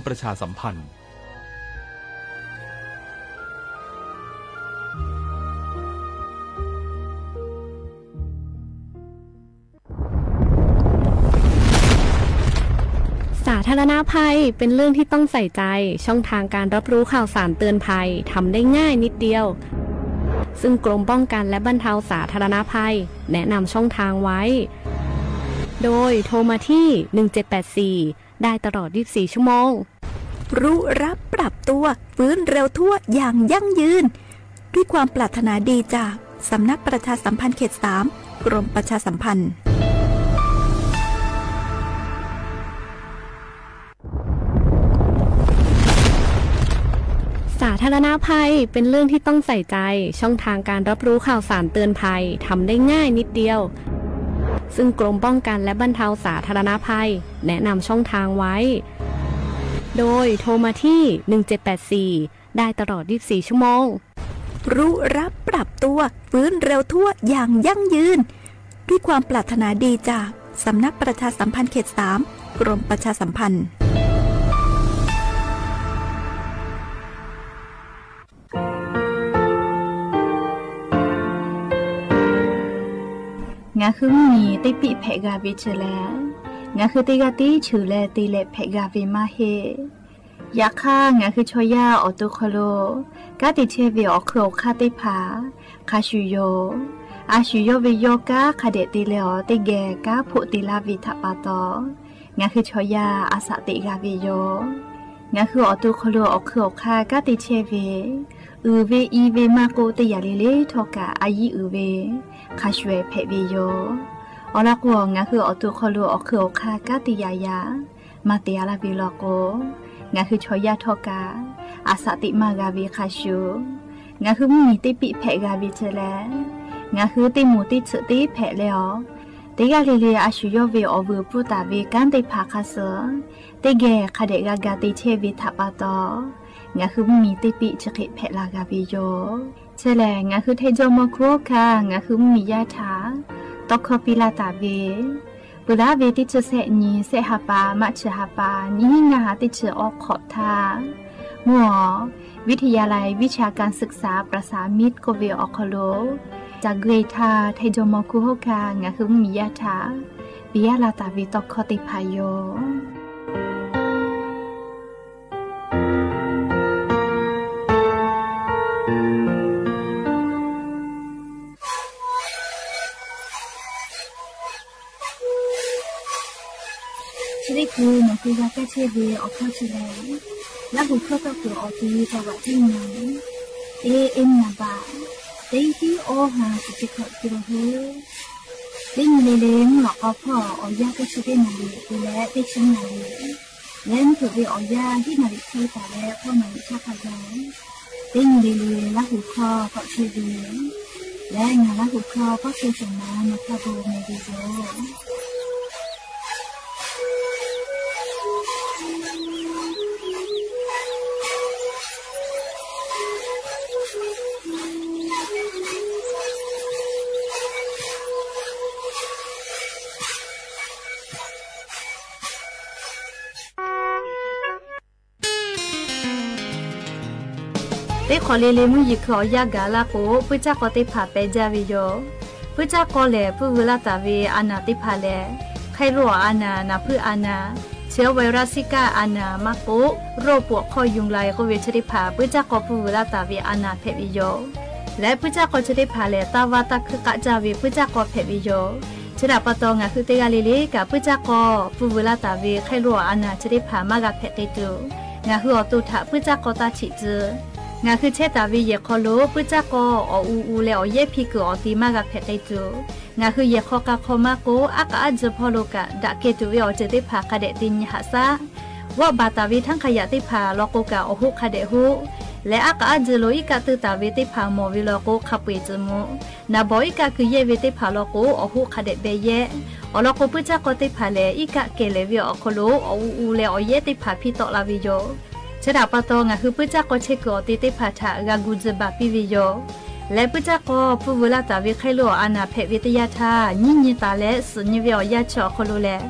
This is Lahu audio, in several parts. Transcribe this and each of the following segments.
ประชาสัมพันธ์ สาธารณภัยเป็นเรื่องที่ต้องใส่ใจ ช่องทางการรับรู้ข่าวสารเตือนภัยทำได้ง่ายนิดเดียว ซึ่งกรมป้องกันและบรรเทาสาธารณภัยแนะนำช่องทางไว้ โดยโทรมาที่ หนึ่งเจ็ดแปดสี่ ได้ตลอด ยี่สิบสี่ ชั่วโมง รู้รับปรับตัว ฟื้นเร็วทั่วอย่างยั่งยืน ด้วยความปรารถนาดีจากสำนักประชาสัมพันธ์เขตสาม กรมประชาสัมพันธ์ สาธารณภัยเป็นเรื่องที่ต้องใส่ใจ ช่องทางการรับรู้ข่าวสารเตือนภัยทำได้ง่ายนิดเดียว ซึ่งกรมป้องกันและบรรเทาสาธารณภัยแนะนำช่องทางไว้ โดยโทรมาที่ หนึ่งเจ็ดแปดสี่ ได้ตลอด ยี่สิบสี่ ชั่วโมง รู้รับปรับตัว ฟื้นเร็วทั่วอย่างยั่งยืน ด้วยความปรารถนาดีจากสำนักประชาสัมพันธ์เขตสาม กรมประชาสัมพันธ์ Ngaˬ hui mvuhˇ miˬ teˇ piˆ hpehꞈ g'a ve chi lehˬ, ngaˬ hui teˇ g'aˇ tiˉ cheuˬ leh te leh hpehꞈ g'a ve maˇ heˆ. Yaꞈ hk'aˇ, ngaˬ hui chaw yaˇ awˬ to hk'aw lo kanˉ te chehˇ ve awˬ hk'eun awˬ hk'aˇ teˇ hpaˍ hk'a shuˍ yoˬ. A shu yawˇ ve yawˇ kanˉ hk'a dehꞈ te leh awˬ teˇ geh kanˉ hpoˆ te laˇ ve htaꞈ pa taw, ngaˬ hui chaw yaˇ a shaꞈ teꞈ g'a ve yoˬ. Ngaˬ hui awˬ to hk'aw lo awˬ hk'eun awˬ hk'aˇ kanˉ te chehˇ ve, uiˍ ve i ve maˇ k'oˆ, teˇ yanˇ le le htawˇ kaꞈ a yiˇ uiˍ ve hk'a shuˍ ehˍ hpehꞈ ve yoˬ. Awˬ lawn k'o, ngaˬ hui awˬ to hk'aw lo awˬ hk'eun awˬ hk'aˇ kanˉ te yaꞈ yaꞈ maˇ te a laˇ ve law k'o, ngaˬ hui chaw yaˇ htawˇ kaꞈ a shaꞈ teꞈ maˇ g'a ve hk'a shuˍ, ngaˬ hui mvuhˇ miˬ teˇ piˆ hpehꞈ g'a ve chi lehˬ, ngaˬ hui teˇ moˍ teˇ tsuhꞈ teˇ hpehꞈ leh awˬ, teˇ g'aˇ le le a shu yawˇ ve awˬ vuiˬ pfuhˇ taˍ ve kanˉ teˇ hpaˍ hk'a suh teˇ geh hk'a dehꞈ g'a ga te chehˇ ve htaꞈ pa taw, ngaˬ hui mvuhˇ miˬ teˇ piˆ chi hk'e hpehꞈ la g'a ve yoˬ. Chi lehˬ, ngaˬ hui Htaiˇ jawˇmawˇ hkuˇ hawˉ hkanˇ ngaˬ hui mvuhˇ miˬ yaˇ htaꞈ tawˇ hkawˇ piˇ laˇ taˍ ve, peuˬ laˇ ve teˇ chi sehˆ nyi, sehˆ ha pa, maˇ chi ha pa, nyiˇ hinˉ ngaˇ ha teˇ chi awˬ hk'awꞈ htaˇ, mvuhˇ awˬ วิทยาลัยวิชาการศึกษาประสามิตร k'oˆ ve awˬ hk'aw lo, ca gui htaˇ Htaiˇ jawˇmawˇ hkuˇ hawˉ hkanˇ ngaˬ hui mvuhˇ miˬ yaˇ htaꞈ piˇ laˇ taˍ ve tawˇ hkawˇ teˇ hpaˍ yoˬ. Chi teˇ hkui nawˬ hui g'a kaˇ chehˇ ve awˬ hkawˇ chi lehˬ, Laˇ huˍ hkawˇ tawˆ kuiˬ awˬ ti taw vaꞈ teˇ nyi, teˇ nyi baꞈ, teˇ tiˉ awˇ ha shiˍ chi hkawꞈ te la hui. Teˇ nyi le le mvuhˇ lawꞈ k'aw hpawˇ awˬ yanˇ teˇ chi teˇ naˍ riˍ te leh teˇ chi naˍ riˍ, leh mvuhˇ htoꞈ ve awˬ yanˇ hiˉ naˍ riˍ hk'e taˍ leh hpawˇ naˍ riˍ htaˇ hk'a gaˬ, teˇ nyi le le Laˇ huˍ hkawˇ tawˆ chehˇ ve, leh ngaˬ Laˇ huˍ hkawˇ pawˆ chehˇ shawˍ ma nawˬ hk'a bon meh ve yoˬ. Teˇ hk'awꞈ le le mvuhˇ yeˬ hkui awˬ yanˇ gaˬ laˇ k'o, puiˉ caˇ k'aw teˇ hpaˍ peh jaˇ ve yoˬ. Puiˉ caˇ k'aw lehˬ, puiˇ veu laˇ taˍ ve a naˍ teˇ hpaˍ lehˬ, hk'ai lo awˬ a naˍ, naˍ hpuiˇ a naˍ, chi awˬ virus kaˆ a naˍ maˇ k'oˆ, โรคปวดข้อยุงลาย k'oˆ ve chi teˇ hpaˍ puiˉ caˇ k'aw puiˇ veu laˇ taˍ ve a naˍ hpehꞈ ve yoˬ. Leh puiˉ caˇ k'aw chi teˇ hpaˍ lehˬ, taˇ vaˇ taˇ hkuiˇ k'aˆ caˇ ve puiˉ caˇ k'aw hpehꞈ ve yoˬ. Chi htaꞈ pa taw, ngaˬ hui teˇ g'aˇ le le kaꞈ puiˉ caˇ k'aw puiˇ veu laˇ taˍ ve hk'ai lo awˬ a naˍ chi teˇ hpaˍ maˇ g'a hpehꞈ k'ai tuˬ, ngaˬ hui awˬ to htaꞈ puiˉ caˇ k'aw taˇ chiꞈ tcuh. Ngaˬ hui chehˇ taˍ ve yehˬ hk'aw lo puiˉ caˇ k'aw awˬ u u leh awˬ yehˉ hpiˇ kuiˬ awˬ ti maˇ g'a hpehꞈ k'ai tuˬ, ngaˬ hui yehˬ hk'aw k'a hk'aw maˇ k'oˆ, aˉ k'aˉ a dzuh hpawˇ lo kaꞈ daꞈ keh tuˬ ve awˬ ceuˬ teˇ hpaˍ hk'a dehꞈ te nyi haꞈ shaˉ. G'awˆ baˬ taˍ ve htaˇ hk'a yaꞈ teˇ hpaˍ law k'o kaꞈ awˬ hoˆ hk'a dehꞈ hoˆ. Leh aˉ k'aˉ a dzuh lo iˉ kaˆ teuˇ taˍ ve teˇ hpaˍ mawˬ ve law k'o hk'a peu eˬ tcuh mvuh. Naˍ bawˬ iˉ kaˆ keu yehˇ ve teˇ hpaˍ law k'o awˬ hoˆ hk'a dehꞈ beh yehˇ. Awˬ lawn k'o, puiˉ caˇ k'aw teˇ hpaˍ lehˬ, iˉ kaˆ kehˬ lehˬ ve awˬ hk'aw lo awˬ u u leh awˬ yehˉ teˇ hpaˍ hpiˇ tawˆ la ve yoˬ. Chi htaꞈ pa taw, ngaˬ hui puiˉ caˇ k'aw chehˇ kuiˬ awˬ te teˇ hpaˍ htaꞈ g'a gu tcuh baˬ piˇ ve yoˬ. Leh puiˉ caˇ k'aw puiˇ veu laˇ taˍ ve hk'ai lo awˬ a naˍ hpehꞈ ve teˇ yanˇ htaˇ, nyiˇ nyi taˍ leh suhˍ nyi ve awˬ yanˇ chi awˬ hk'aw lo lehˬ,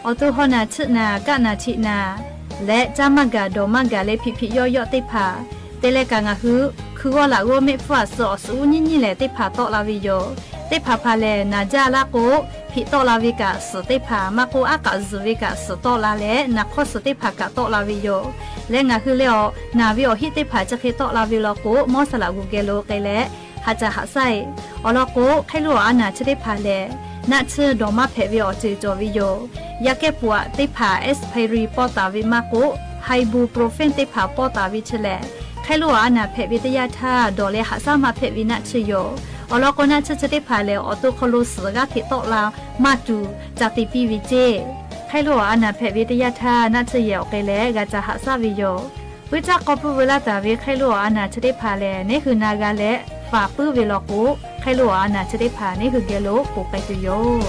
awˬ to haw naˍ chiˆ naˍ kaˆ naˍ chiˆ naˍ leh caˇ maˇ gaˬ dawˬ maˇ gaˬ leh hpiꞈ hpiꞈ yawˇ yawˆ teˇ hpaˍ, te leh kaꞈ ngaˬ hui hkui g'awˇ laꞈ g'awˇ mehˆ hpfuhˇ aˬ suh awˬ suhˍ uˉ nyiˇ nyiˇ lehˬ teˇ hpaˍ tawˆ la ve yoˬ. Teˇ hpaˍ hpaˍ lehˬ, naˍ jaˇ laˇ k'o, hpiꞈ tawˆ la ve kaꞈ suhˍ teˇ hpaˍ, maˇ k'oˆ aˉ k'aꞈ zuhˬ ve kaꞈ suhˍ tawˆ la leh, naˍ hk'awˇ suhˍ teˇ hpaˍ kaꞈ tawˆ la ve yoˬ. Leh ngaˬ hui lehˬ, naˬ ve awˬ hiˆ teˇ hpaˍ chi hk'e tawˆ la ve law k'o, mawˇ saˍ laꞈ g'uˬ geh lo k'ai leh, haꞈ caˬ haꞈ shaˉ e. Awˬ lawn k'o, hk'aˇ luˇ awˬ a naˬ chi teˇ hpaˍ lehˬ, naˆ tsuhˇ dawˬ maˇ hpehꞈ ve awˬ ceuˬ cawˬ ve yoˬ. Yaˇ kehˉ puꞈ aꞈ teˇ hpaˍ expiry pawˇ taˍ ve maˇ k'oˆ, ibuprofen teˇ hpaˍ pawˇ taˍ ve chi lehˬ, hk'aˇ luˇ awˬ a naˬ hpehꞈ ve teˇ yanˇ htaˇ dawˬ leh haꞈ shaˉ maˇ hpehꞈ ve naˆ tsuhˇ yoˬ. Awˬ lawn k'o, naˆ tsuhˇ chi teˇ hpaˍ lehˬ, awˬ to hk'aw lo suhˍ g'aˇ hteꞈ tawˆ la maˇ tuˬ ca te piˇ ve ceˇ. Hk'aˇ luˇ awˬ a naˬ hpehꞈ ve teˇ yanˇ htaˇ naˆ tsuhˇ yehˬ awˬ k'ai leh g'a ca haꞈ shaˉ ve yoˬ. Puiˇ caˇ k'aw pui veu laˇ taˍ ve hk'aˇ luˇ awˬ a naˬ chi teˇ hpaˍ lehˬ, neˉ hui na g'a leh faˍ puiˉ ve law k'o, hk'aˇ luˇ awˬ a naˬ chi teˇ hpaˍ neˉ hui geh lo ponˬ k'ai tuˬ yoˬ.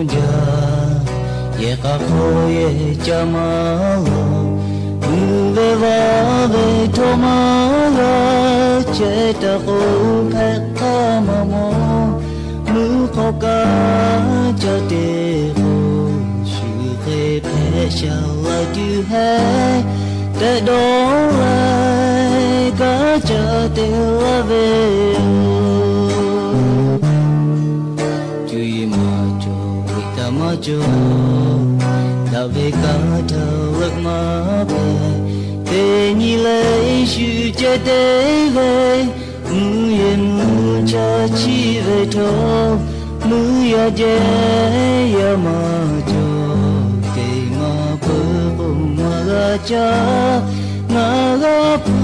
Jaˇ, yehˬ k'a hk'aw yehˬ ca maˇ lawˬ. Mvuhˇ ve vaˇ ve htawˇ maˇ g'a chehˇ taˍ k'o, hpehꞈ k'aˇ maˇ mawˬ. Mvuhˇ hk'aw kaꞈ ca te k'o, shu hk'e hpehꞈ shaˍ laˇ tuˬ heˆ. Tehꞈ dawˇ leh kaꞈ ca te laˇ ve yoˬ. Cuˇ yiˍ maˇ cawˬ, liꞈ taˇ maˇ cawˬ, daꞈ ve kanˉ htaˇ leuˆ maˇ hpehꞈ. Teˇ nyi leh Yeˍsuˆ ceh te ve, mvuhˇ yeˬ mvuhˇ chaˇ chiˇ ve htawˇ, mvuhˇ yaˇ jehˇ yaˇ maˇ cawˬ. Teˇ maˇ peuˬ k'o maˇ g'a caˇ, ngaˬ g'a hpu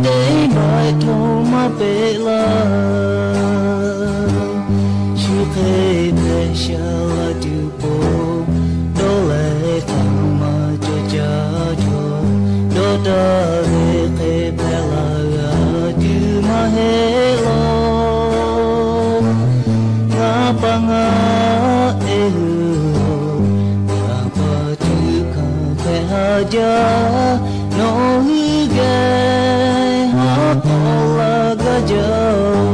teˇ maˬ htawˇ maˇ peꞈ laˇ. Shu hk'e hpehꞈ shaˍ laˇ tuˬ po, dawˇ leh hk'aˬ maˇ cawˬ caˇ cawˬ. Dawˇ taˍ ve hk'e hpehꞈ laˇ g'a tuˬ maˇ heˆ law. Ngaˬ pa ngaˬ e hui, ngaˬ pa tuˬ hkanˍ hpehꞈ haˍ jaˇ. Nawˬ hui geh haˉ k'awꞈ laˇ gaˇ jaˇ-oˬ.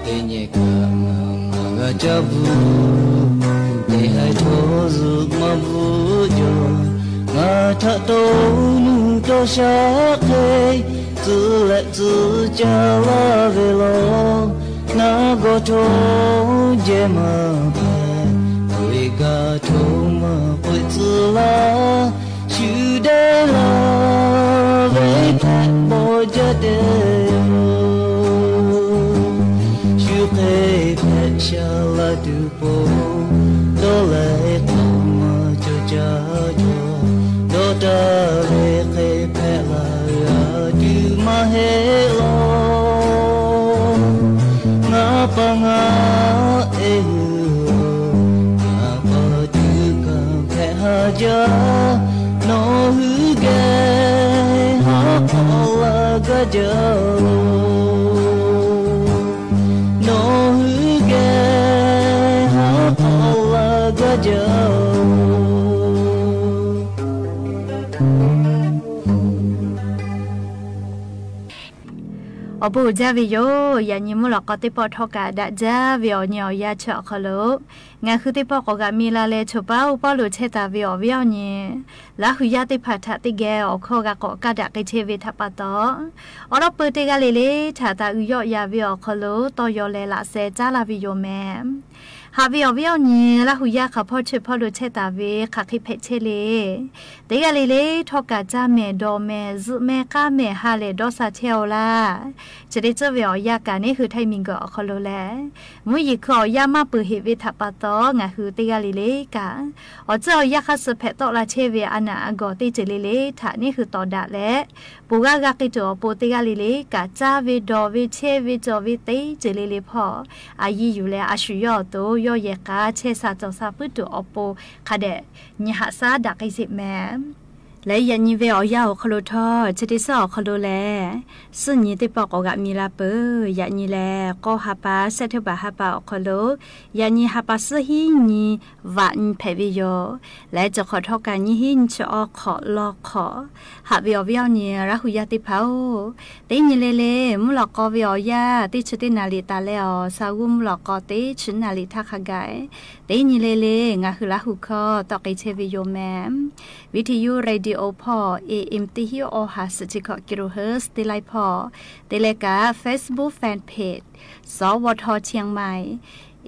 Teˇ nyi kaꞈ ngaˬ maˇ g'a caˇ bvuhꞈ, teˇ haiˬ htawˇ zuhꞈ maˇ bvuhꞈ jaw. Ngaˬ htaꞈ taw nuˇ taw shaˉ hk'e, tcuh leh tcuh caˇ laˇ ve law. Naˆ gawˬ htawˇ jehˇ maˇ hpehꞈ, teˇ g'aˇ htawˇ maˇ k'oˆ tcuh laˇ. Shu dehꞈ laˇ ve hpehꞈ bawˬ jaˇ te yoˬ. Shu hk'e hpehꞈ shaˍ laˇ tuˬ po, dawˇ leh hk'aˬ maˇ cawˬ caˇ cawˬ. Dawˇ taˍ ve hk'e hpehꞈ laˇ g'a tuˬ maˇ heˆ law. Ngaˬ pa ngaˬ e hui, ngaˬ pa tuˬ hkanˍ hpehꞈ haˍ jaˇ. Nawˬ hui geh haˉ k'awꞈ laˇ gaˇ jaˇ-oˬ. Nawˬ hui geh haˉ k'awꞈ laˇ gaˇ jaˇ-oˬ. Awˬ bon uiˍ jaˇ ve yoˬ. Yaꞈ nyi mvuhˇ lawꞈ k'aw teˇ pawˆ htawˇ kaꞈ daꞈ jaˇ ve awˬ nyi awˬ yanˇ chi awˬ hk'aw lo, ngaˬ hui teˇ pawˆ k'awꞈ g'aꞈ mi la leh, choˬ paˉ oˇ paˉ lo chehˇ taˍ ve awˬ viˉ awˬ nyi Laˇ hu yaˇ teˇ hpaˍ htaꞈ teˇ geh awˬ hkawˇ g'a k'awꞈ kaˇ daꞈ k'ai chehˇ ve htaꞈ pa taw, awˬ lawn peu teˇ g'aˇ le le htaꞈ taˍ uiˍ yawˆ yan ve awˬ hk'aw lo tawˇ yaw leh laꞈ sheh caˉ laˇ ve yoˬ mehˍ. Haꞈ ve awˬ viˉ awˬ nyi Laˇ hu yaˇ hk'aˬ hpawˇ chi hpawˇ lo chehˇ taˍ ve hk'aˬ hk'e hpehꞈ chehˇ le. Teˇ g'aˇ le le htawˇ kaꞈ caˇ mehˍ dawˬ mehˍ zuhꞈ mehˍ k'aˉ mehˍ ha lehˬ dawˇ sha chehˇ-oˆ laˇ. Chi teˇ tcuhˉ ve awˬ yanˇ kaꞈ neˇ hui Htaiˇ miˬguiˬ awˬ hk'aw lo lehˬ, mvuhˇ yeˬ hkui awˬ yanˇ maˇ peuˬ heꞈ ve htaꞈ pa taw, ngaˬ hui teˇ g'aˇ le le kaꞈ awˬ tcuhˉ awˬ yanˇ hk'aˇ suh hpehꞈ tawˆ la chehˇ ve a naˬ a gawˬ teˇ ceuˬ le le htaꞈ neˇ hui tawˍ daꞈ leh, poˬ g'aˇ g'a k'ai tuˬ awˬ pon teˇ g'aˇ le le kaꞈ caˇ ve dawˬ ve chehˇ ve cawˬ ve teˇ ceuˬ le le hpawˇ a yiˇ yuˬ leh a shu yawˇ awˬ to yawˇ yehˬ k'a chehˇ sha cawˬ sha puiˉ tuˬ awˬ pon hk'a dehꞈ nyi haꞈ shaˉ daꞈ k'ai sheˍ mehˍ. Leh yaꞈ nyi ve awˬ yanˇ awˬ hk'aw lo htawˇ chi teˇ suhˉ awˬ hk'aw lo lehˬ, suhˉ nyi teˇ pawˆ k'awꞈ g'aꞈ mi la peuˬ. Yaꞈ nyi lehˬ, k'awˇ ha pa, sehˉ hteˇ baˬ ha pa awˬ hk'aw lo, yaꞈ nyi ha pa suhˉ hiˉ nyi vaꞈ nyi hpehꞈ ve yoˬ. Leh cawˬ hk'awꞈ htawˇ kaꞈ nyiˇ hiˉ nyiˇ chi awˇ hk'awꞈ law hk'awꞈ. Haꞈ ve awˬ viˉ awˬ nyi Laˇ hu yaˇ teˇ hpaˍ-oˬ, teˇ nyi le le mvuhˇ lawꞈ k'aw ve awˬ yanˇ teˇ chi teˇ naˍ liꞈ taˍ leh awˬ, sa g'uˇ mvuhˇ lawꞈ k'aw teˇ chi naˍ liꞈ htaˇ hk'a gaˬ, teˇ nyi le le ngaˬ hui Laˇ hu hkawˇ tawˆ k'ai chehˇ ve yoˬ mehˍ. Video radio hpawˇ A M teˇ hiˉ awˬ ha suhˍ chi hkawꞈ kilohertz teˇ laiˉ hpawˇ, te leh kaꞈ Facebook fan page สวท เชียงใหม่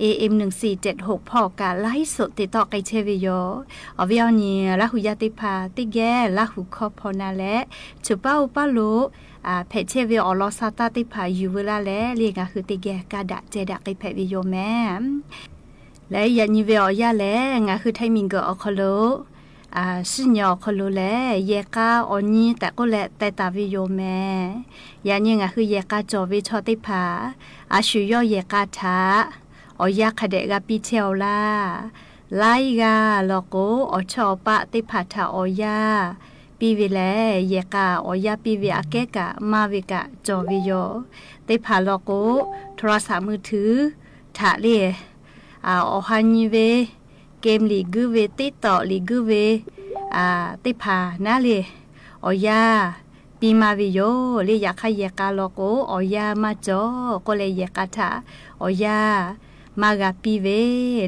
A M หนึ่งสี่เจ็ดหก hpawˇ kaꞈ ไลฟ์สด te tawˆ k'ai chehˇ ve yoˬ. Awˬ viˉ awˬ nyi Laˇ hu yaˇ teˇ hpaˍ teˇ geh Laˇ hu hkawˇ hpaw na leh, choˬ paˉ oˇ paˉ lo hpehꞈ chehˇ ve awˬ lawn sa taˇ teˇ hpaˍ yuˬ veu laˇ leh, le ngaˬ hui teˇ geh ka daꞈ ceh daꞈ k'ai hpehꞈ ve yoˬ mehˍ. Leh yaꞈ nyi ve awˬ yanˇ lehˬ, ngaˬ hui htaiˍ miˬguiˬ awˬ hk'aw lo, suhˉ nyi awˬ hk'aw lo lehˬ, yehˬ k'a awˬ nyi tehꞈ k'oˆ leh teh taˍ ve yoˬ mehˍ. Yaꞈ nyi ngaˬ hui yehˬ k'a cawˬ ve chaw teˇ hpaˍ, a shu yawˇ yehˬ k'a htaꞈ awˬ yanˇ hk'a dehꞈ g'a piˇ chehˇ-oˆ laˇ. Laiˉ g'aˇ law k'o, awˬ chawˇ awˬ paˆ teˇ hpaˍ htaꞈ awˬ yanˇ piˇ ve lehˬ, yehˬ k'a awˬ yanˇ piˇ ve aꞈ kehˉ kaꞈ maˇ ve kaꞈ cawˬ ve yoˬ. Teˇ hpaˍ law k'o, โทรศัพท์มือถือ htaꞈ le awˬ ha nyi ve, game liꞈ guiˇ ve, TikTok liꞈ guiˇ ve teˇ hpaˍ naˉ le awˬ yanˇ piˇ maˇ ve yoˬ. Le yaꞈ hk'aˇ yehˬ k'a law k'o, awˬ yanˇ maˇ cawˬ k'oˆ leh, yehˬ k'a htaꞈ awˬ yanˇ maˇ g'a piˇ ve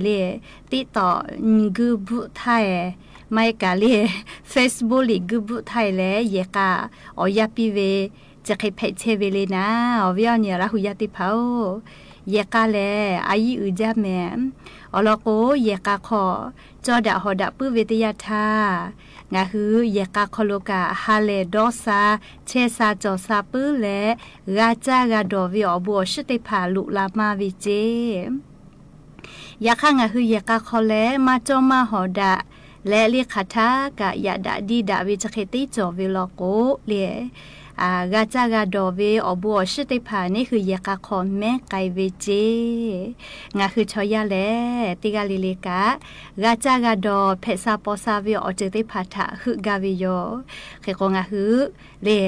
le. TikTok nyi guiˇ bvuhˆ htaˇ-e, maˇ heˆ kaꞈ le Facebook liꞈ guiˇ bvuhˆ htaˇ-e leh, yehˬ k'a awˬ yanˇ piˇ ve chi hk'e hpehꞈ chehˇ ve le naˉ. Awˬ viˉ awˬ nyi Laˇ hu yaˇ teˇ hpaˍ-oˬ, yehˬ k'a lehˬ a yiˇ uiˍ jaˇ mehˍ. Awˬ lawn k'o, yehˬ k'a hk'aw cawˇ daꞈ hawˍ daꞈ puiˉ ve teˇ yanˇ htaˇ, ngaˬ hui yehˬ k'a hk'aw lo kaꞈ ha lehˬ dawˇ sha, chehˇ sha cawˬ sha puiˉ leh, g'a caˇ g'a dawˬ ve awˬ bon awˬ shiˉ teˇ hpaˍ loꞈ la maˇ ve ceˇ. Yaꞈ hk'aˇ ngaˬ hui yehˬ k'a hk'aw leh maˇ cawˇ maˇ hawˍ daꞈ leh, le hk'aˬ htaˇ kaꞈ yaꞈ daꞈ diˇ daꞈ ve chi hk'e teˇ cawˬ ve law k'o le, g'a caˇ g'a dawˬ ve awˬ bon awˬ shiˉ teˇ hpaˍ neˇ hui yehˬ k'a hk'aw mehˉ k'ai ve ceˇ. Ngaˬ hui chaw yaˇ lehˬ, teˇ g'aˇ le le kaꞈ g'a caˇ g'a dawˬ hpehꞈ sha paw sha ve awˬ ceuˬ teˇ hpaˍ htaꞈ heuˆ gaˇ ve yoˬ. Hk'e k'o, ngaˬ hui le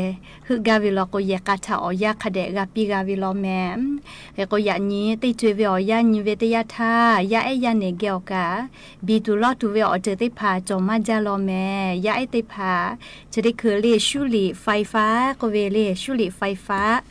heuˆ gaˇ ve law k'o, yehˬ k'a htaꞈ awˬ yanˇ hk'a dehꞈ g'a piˇ g'a ve law mehˍ. Hk'e k'o, yaꞈ nyi teˇ co-e ve awˬ yanˇ nyi ve teˇ yanˇ htaˇ, yaˇ ehˉ yaˇ nehˬ geh awˬ kaꞈ biˬ tuˬ lawˇ tuˬ ve awˬ ceuˬ teˇ hpaˍ cawˬ maˇ jaˇ law mehˍ. Yaˇ ehˉ teˇ hpaˍ chi teˇ hkui le 修理ไฟฟ้า k'oˆ ve le 修理ไฟฟ้า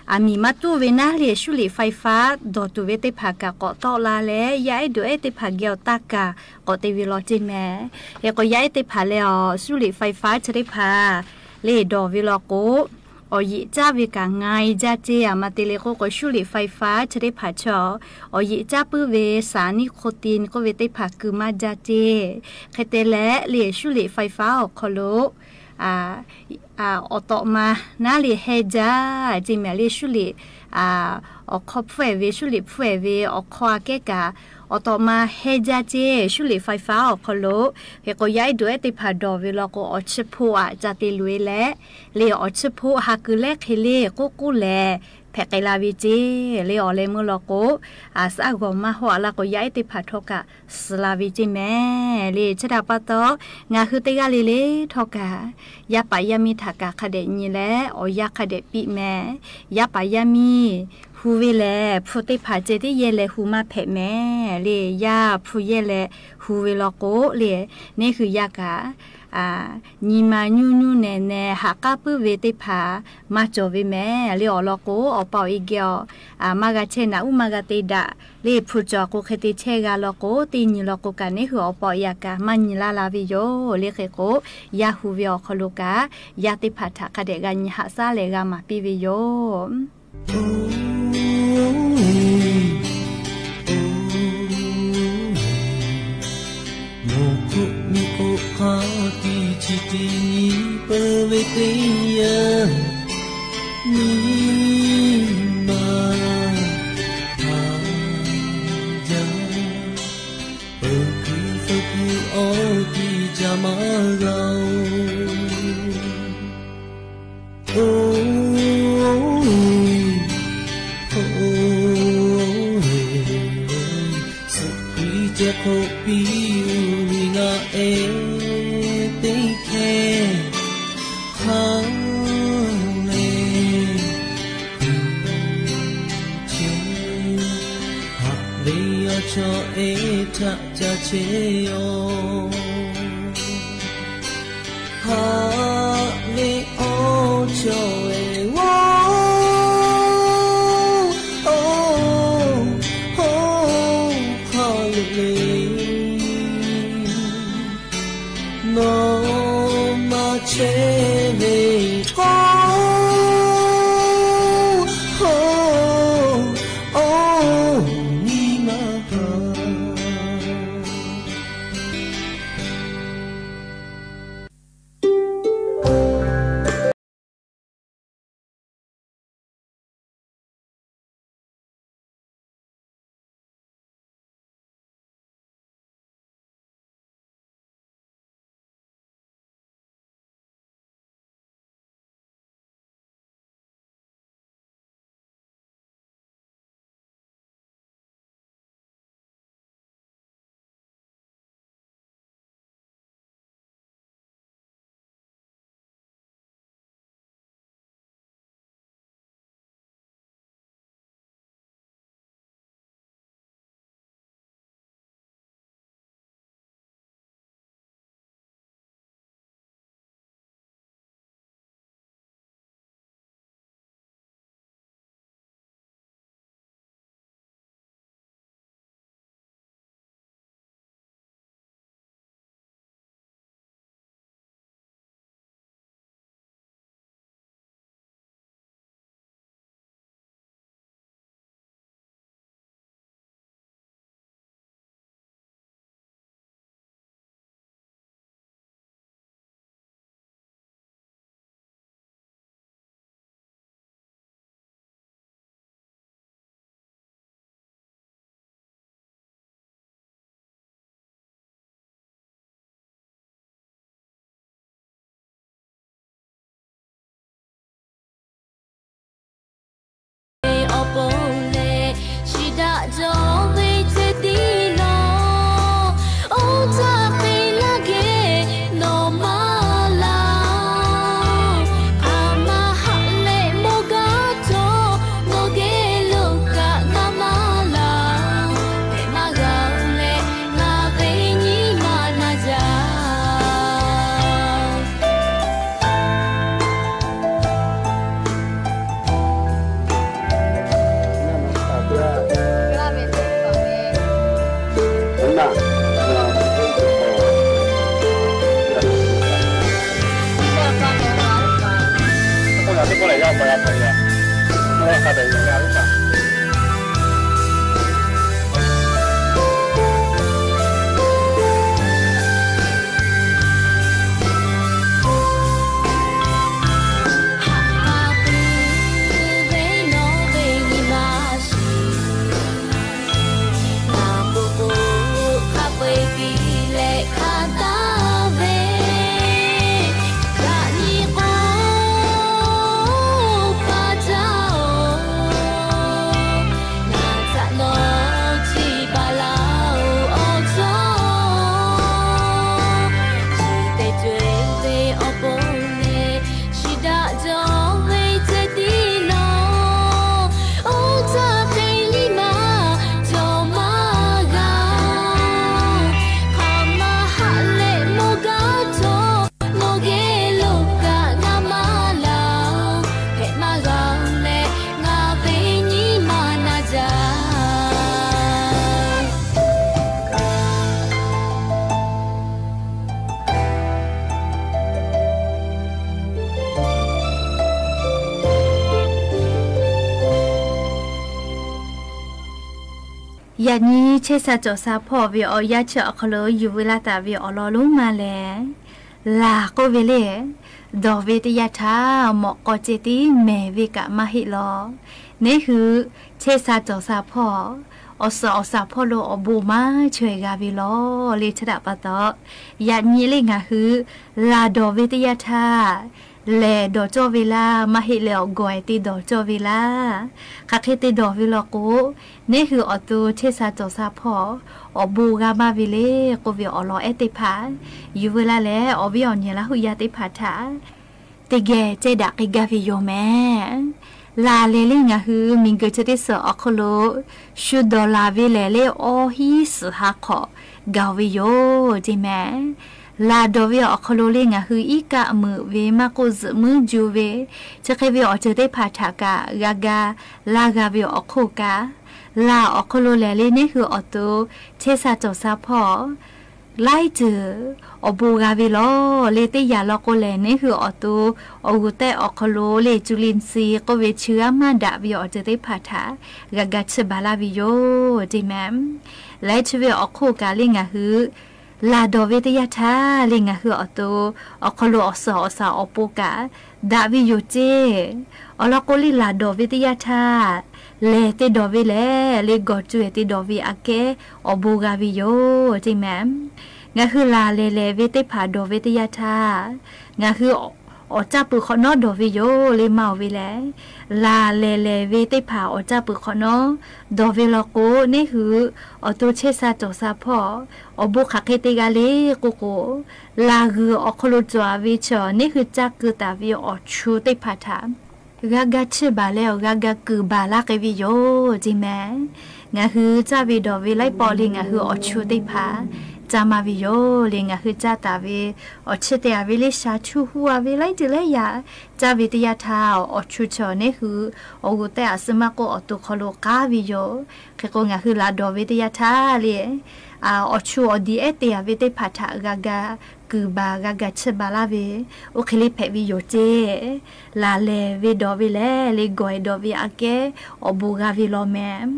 aˬ miˍ maˇ tuˉ ve naˉ le 修理ไฟฟ้า dawˬ tuˬ ve teˇ hpaˍ kaꞈ k'awꞈ tawˆ la leh, yaˇ ehˉ dawˬ ehˉ teˇ hpaˍ geh awˬ taˇ kaꞈ k'awꞈ te ve law ceˇ mehˍ. Hk'e k'o, yaˇ ehˉ teˇ hpaˍ leh awˬ 修理ไฟฟ้า chi teˇ hpaˍ le dawˬ ve law k'o, awˬ yeꞈ caˉ ve kaꞈ nga-e jaˇ ceˇ. Aˬ ma te le k'oˆ k'o, 修理ไฟฟ้า chi teˇ hpaˍ chaw awˬ yeꞈ caˉ puiˉ ve สารนิโคติน k'oˆ ve teˇ hpaˍ keu maˇ jaˇ ceˇ. Hk'e te leh le 修理ไฟฟ้า awˬ hk'aw lo awˬ tawꞈ ma naˉ le heh jaˇ ceˇ mehˍ le 修理 awˬ hk'aw hpfuhˇ-e ve 修理 hpfuhˇ-e ve awˬ hk'aw aꞈ kehˉ kaꞈ awˬ tawꞈ ma heh jaˇ ceˇ. 修理ไฟฟ้า awˬ hk'aw lo hk'e k'o, yaˇ ehˉ dawˬ ehˉ teˇ hpaˍ dawˬ ve law k'o, awˬ chiˇ hpoˆ aꞈ ca te loꞈ-e leh, le awˬ chiˇ hpoˆ ha keu lehˉ hk'e le k'oˆ k'oˆ lehˬ hpehꞈ k'ai la ve ceˇ. Le awˬ leh meuˇ law k'o, aˬ shaˉ g'awˬ maˇ hawˆ-a laˇ k'o, yaˇ ehˉ teˇ hpaˍ htawˇ kaꞈ suh la ve ceˇ mehˍ le. Chi htaꞈ pa taw, ngaˬ hui teˇ g'aˇ le le htawˇ kaꞈ yaˇ paˍ yaˇ miˇ htaꞈ kaꞈ hk'a dehꞈ nyi leh awˬ yanˇ hk'a dehꞈ piˇ mehˍ. Yaˇ paˍ yaˇ miˇ hu ve lehˬ, hpu teˇ hpaˍ ceh tiˉ yehˇ leh hu maˇ hpehꞈ mehˍ le. Yaˇ hpu yehˇ leh hu ve law k'o le, neˇ hui yaˇ kaꞈ nyi ma nyuˇ nyuˇ nehˬ nehˬ haꞈ k'aˉ puiˉ ve teˇ hpaˍ maˇ cawˬ ve mehˍ le. Awˬ lawn k'o, awˬ pa awˬ e geh awˬ maˇ g'a chehˇ, naꞈ uˉ maˇ g'a te daꞈ le. Hpu cawˬ k'o hk'e te chehˇ g'a law k'o, teˇ nyi law k'o kaꞈ neˇ hui awˬ pa awˬ e aꞈ kaꞈ maˇ nyi laˇ la ve yoˬ le. Hk'e k'o, yaˇ hu ve awˬ hk'aw lo kaꞈ yaˇ teˇ hpaˍ htaꞈ hk'a dehꞈ g'a nyi haꞈ shaˉ leh g'a maˍ piˇ ve yoˬ. Mawˬ hk'oˆ miˬ k'oˆ hk'a tiꞈ chi tiꞈ nyi peuˬ ve teˇ yanˇ, nyi ma htaꞈ jaˇ, peuˬ hkui feu hkui awˬ tiꞈ ca maˇ g'a-oˬ. Oˇ, oˇ, suhˍ piˇ ceh hk'oˆ piˇ-oˬ, ngaˬ ehˉ teˇ hkeh hk'a lehˬ, haꞈ ve awˬ chawˇ ehˉ htaꞈ ca chehˇ-oˬ. Haꞈ ve awˬ chawˇ ehˉ-oˬ, oˇ, oˇ, hk'a lehˬ le, nawˬ maˇ chehˇ ve k'o, oˇ, oˇ, nyi ma htaꞈ Cawˬ ve ceh tiˉ nawˬ, oˇ htaˇ hk'e laˇ geh nawˬ maˇ laˇ-oˬ. Hk'aˬ ma haꞈ leh mawˇ gaˇ htawˇ, nawˬ geh lo kaꞈ ngaˬ maˇ laˇ-oˬ. Hpehꞈ maˇ g'a-oˬ leh, ngaˬ ve nyi ma na jaˇ. Haꞈ k'a tuˬ ve nawˬ ve nyi ma shiˍ, ngaˬ k'oˆ k'o hk'a peu-eˬ piˇ leh hk'a taˍ ve, yaꞈ nyi k'o pa taˇ-oˬ. Ngaˬ htaꞈ nawˬ chiˇ baˬ laˇ-oˬ, awˬ cawˬ. Chi teˇ co-eˬ ve awˬ pon lehˬ, chi daꞈ jaw ve ceh tiˉ nawˬ, oˇ htaˇ hk'e nyi ma cawˬ maˇ g'a. Hk'aˬ ma haꞈ leh mawˇ gaˇ htawˇ, nawˬ geh lo kaꞈ ngaˬ maˇ laˇ-oˬ. Hpehꞈ maˇ g'a-oˬ leh, ngaˬ ve nyi ma na jaˇ. Yaꞈ nyi chehˇ sha cawˬ sha hpawˇ ve awˬ yanˇ chi awˬ hk'aw lo yuˬ veu laˇ taˍ ve awˬ lawn lonˉ ma lehˬ, laˬ k'oˆ ve le, dawˬ ve teˇ yanˇ htaˇ mawꞈ k'aw ceh tiˉ mehˍ ve kaꞈ maˇ heˆ law. Neˇ hui chehˇ sha cawˬ sha hpawˇ, awˬ suhˍ awˬ shaˍ hpawˇ lo awˬ bon maˇ chaweh g'a ve law le. Chi htaꞈ pa taw, yaꞈ nyi le ngaˬ hui laˬ dawˬ ve teˇ yanˇ htaˇ, lehˬ dawˬ cawˇ ve laˇ, maˇ heˆ leh awˬ gawˬ-e te dawˬ cawˇ ve laˇ. Hk'aˬ hk'e te dawˬ ve law k'o, neˇ hui awˬ to chehˇ sha cawˬ sha hpawˇ awˬ bon g'a maˇ ve le k'oˆ ve awˬ lawn ehˉ teˇ hpaˍ yuˬ veu laˇ leh, awˬ viˉ awˬ nyi Laˇ huˍ yaˇ teˇ hpaˍ htaꞈ teˇ geh ceh daꞈ k'ai gaˇ ve yoˬ mehˍ. Laˬ lehˬ le ngaˬ hui miˬguiˬ chi teˇ suhˍ awˬ hk'aw lo shu dawˬ laˬ ve lehˬ le, awˇ hiˉ suhˍ ha hk'awꞈ gaˬ ve yoˬ ceˇ mehˍ. Laˬ dawˬ ve awˬ hk'aw lo le ngaˬ hui iˉ kaˆ meuꞈ ve maˇ k'oˆ, zuhꞈ muiˉ ju ve, chi hk'e ve awˬ ceuˬ teˇ hpaˍ htaꞈ kaꞈ g'a ga laˇ g'a ve awˬ hk'oˆ kaꞈ, laˬ awˬ hk'aw lo lehˬ le neˇ hui awˬ to chehˇ sha cawˬ sha hpawˇ laiˉ ceuˬ awˬ bon g'a ve law le. Teˇ yanˇ law k'o lehˬ, neˇ hui awˬ to awˬ g'uˬ tehꞈ awˬ hk'aw lo le, cu li si k'oˆ ve chi g'aˇ maˇ daꞈ ve awˬ ceuˬ teˇ hpaˍ htaꞈ g'a ga chiˇ baˬ laˇ ve yoˬ ceˇ mehˍ. Leh chi ve awˬ hk'oˆ kaꞈ le ngaˬ hui laˬ dawˬ ve teˇ yanˇ htaˇ le ngaˬ hui awˬ to awˬ hk'aw lo awˬ suhˍ awˬ shaˍ awˬ pon kaꞈ daꞈ ve yoˬ ceˇ. Awˬ lawn k'o le, laˬ dawˬ ve teˇ yanˇ htaˇ lehˬ te dawˬ ve lehˬ le, gawˬ cu-e te dawˬ ve aꞈ kehˉ awˬ bon g'a ve yoˬ ceˇ mehˍ. Ngaˬ hui laˬ lehˬ lehˬ ve teˇ hpaˍ dawˬ ve teˇ yanˇ htaˇ, ngaˬ hui awˬ caˇ peuˬ hk'awꞈ nawˉ dawˬ ve yoˬ le maˇ-oˬ ve lehˬ, laˬ lehˬ lehˬ ve teˇ hpaˍ awˬ caˇ peuˬ hk'awꞈ nawˉ dawˬ ve law k'o, neˇ hui awˬ to chehˇ sha cawˬ sha hpawˇ awˬ bon hk'aˬ hk'e te g'a le k'oˆ k'o, laˬ g'uiˬ awˬ hk'aw lo cawˬ-a ve chaw neˇ hui caˇ keu taˍ ve awˬ chu teˇ hpaˍ htaꞈ g'a ga chiˇ baˬ leh awˬ g'a ga kuiˬ baˬ laˇ k'ai ve yoˬ ceˇ mehˍ. Ngaˬ hui caˇ ve dawˬ ve laiˉ pawˆ le ngaˬ hui awˬ chu teˇ hpaˍ caˇ maˇ ve yoˬ le. Ngaˬ hui caˇ taˍ ve awˬ chi te-a ve le, sha chu hu-a ve laiˉ ceuˬ laiˉ yaꞈ caˇ ve teˇ yanˇ htaˇ, awˬ chu chaw neˇ hui awˬ g'uˬ tehꞈ aꞈ suh maˇ k'oˆ awˬ to hk'aw lo k'aˉ ve yoˬ. Hk'e k'o ngaˬ hui laˬ dawˬ ve teˇ yanˇ htaˇ le, awˬ chu awˬ diˍ ehˉ te-a ve teˇ hpaˍ htaꞈ g'a ga kuiˬ baˬ g'a ga chiˇ baˬ laˇ ve, oˇ hk'e le hpehꞈ ve yoˬ ceˇ. Laˬ lehˬ ve dawˬ ve lehˬ le, gawˬ-e dawˬ ve aꞈ kehˉ awˬ bon g'a ve law mehˍ.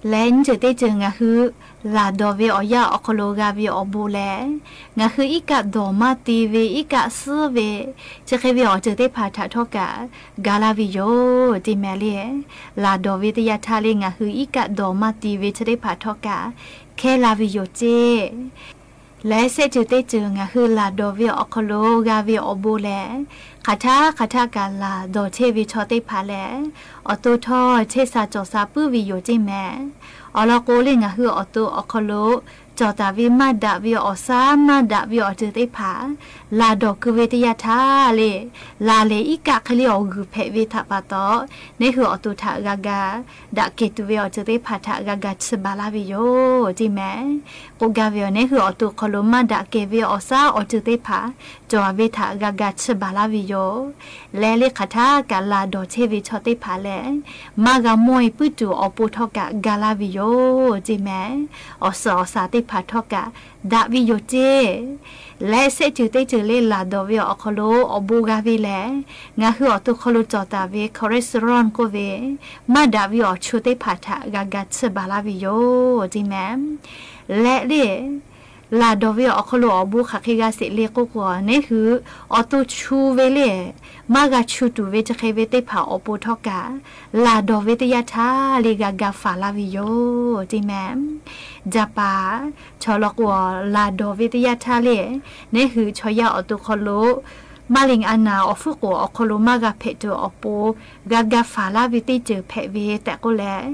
Leh nyiˇ ceuˬ teˇ ceuˬ ngaˬ hui laˬ dawˬ ve awˬ yanˇ awˬ hk'aw lo g'a ve awˬ bon lehˬ, ngaˬ hui iˉ kaˆ dawˬ maˇ te ve, iˉ kaˆ suhˉ ve, chi hk'e ve awˬ ceuˬ teˇ hpaˍ htaꞈ htawˇ kaꞈ ga laˇ ve yoˬ ceˇ mehˍ le. Laˬ dawˬ ve teˇ yanˇ htaˇ le ngaˬ hui iˉ kaˆ dawˬ maˇ te ve chi teˇ hpaˍ htawˇ kaꞈ hkehˇ la ve yoˬ ceˇ. Leh shehˆ ceuˬ teˇ ceuˬ ngaˬ hui laˬ dawˬ ve awˬ hk'aw lo g'a ve awˬ bon lehˬ, hk'aˬ htaˇ hk'aˬ htaˇ kaꞈ laˬ dawˬ chehˇ ve chaw teˇ hpaˍ lehˬ, awˬ to htawˇ chehˇ sha cawˬ sha puiˉ ve yoˬ ceˇ mehˍ. Awˬ lawn k'o lehˬ, ngaˬ hui awˬ to awˬ hk'aw lo cawˬ taˍ ve maˇ daꞈ ve awˬ shaˉ maˇ daꞈ ve awˬ ceuˬ teˇ hpaˍ laˬ dawˬ keu ve teˇ yanˇ htaˇ lehˬ, laˬ lehˬ iˉ kaˆ hk'e le awˬ g'uiˬ hpehꞈ ve htaꞈ pa taw, neˇ hui awˬ to htaꞈ g'a ga daꞈ kehˬ tuˬ ve awˬ ceuˬ teˇ hpaˍ htaꞈ g'a ga chiˇ baˬ laˇ ve yoˬ ceˇ mehˍ. K'oˆ gaˇ ve yoˬ, neˇ hui awˬ to hk'aw lo maˇ daꞈ kehˬ ve awˬ shaˉ awˬ ceuˬ teˇ hpaˍ cawˬ ve htaꞈ g'a ga chiˇ baˬ laˇ ve yoˬ. Leh lehˬ hk'aˬ htaˇ kaꞈ laˬ dawˬ chehˇ ve chaw teˇ hpaˍ lehˬ, maˇ g'a mawˇ e puiˉ tuˬ awˬ pon htawˇ kaꞈ ga laˇ ve yoˬ ceˇ mehˍ. Awˬ suhˍ awˬ shaˍ teˇ hpaˍ htawˇ kaꞈ daꞈ ve yoˬ ceˇ. Leh shehˆ ceuˬ teˇ ceuˬ lehˬ laˬ dawˬ ve awˬ hk'aw lo awˬ bon g'a ve lehˬ, ngaˬ hui awˬ to hk'aw lo cawˬ taˍ ve cholesterol k'oˆ ve maˇ daꞈ ve awˬ chu teˇ hpaˍ htaꞈ g'a ga chiˇ baˬ laˇ ve yoˬ ceˇ mehˍ. Leh lehˬ, laˬ dawˬ ve awˬ hk'aw lo awˬ bon hk'aˬ hk'e g'a sheˍ le k'oˆ k'o, neˇ hui awˬ to chu ve lehˬ, maˇ g'a chu tuˬ ve chi hk'e ve teˇ hpaˍ awˬ pon htawˇ kaꞈ laˬ dawˬ ve teˇ yanˇ htaˇ lehˬ g'a ga faˍ laˇ ve yoˬ ceˇ mehˍ. Jaˍpaˍ chaw law k'o, laˬ dawˬ ve teˇ yanˇ htaˇ lehˬ, neˇ hui chaw yaˇ awˬ to hk'aw lo maˇ liꞈ a naˍ awˬ fuˉ k'oˍ awˬ hk'aw lo maˇ g'a hpehꞈ tuˬ awˬ pon g'a ga faˍ laˇ ve teˇ ceuˬ hpehꞈ ve tehꞈ k'oˆ leh,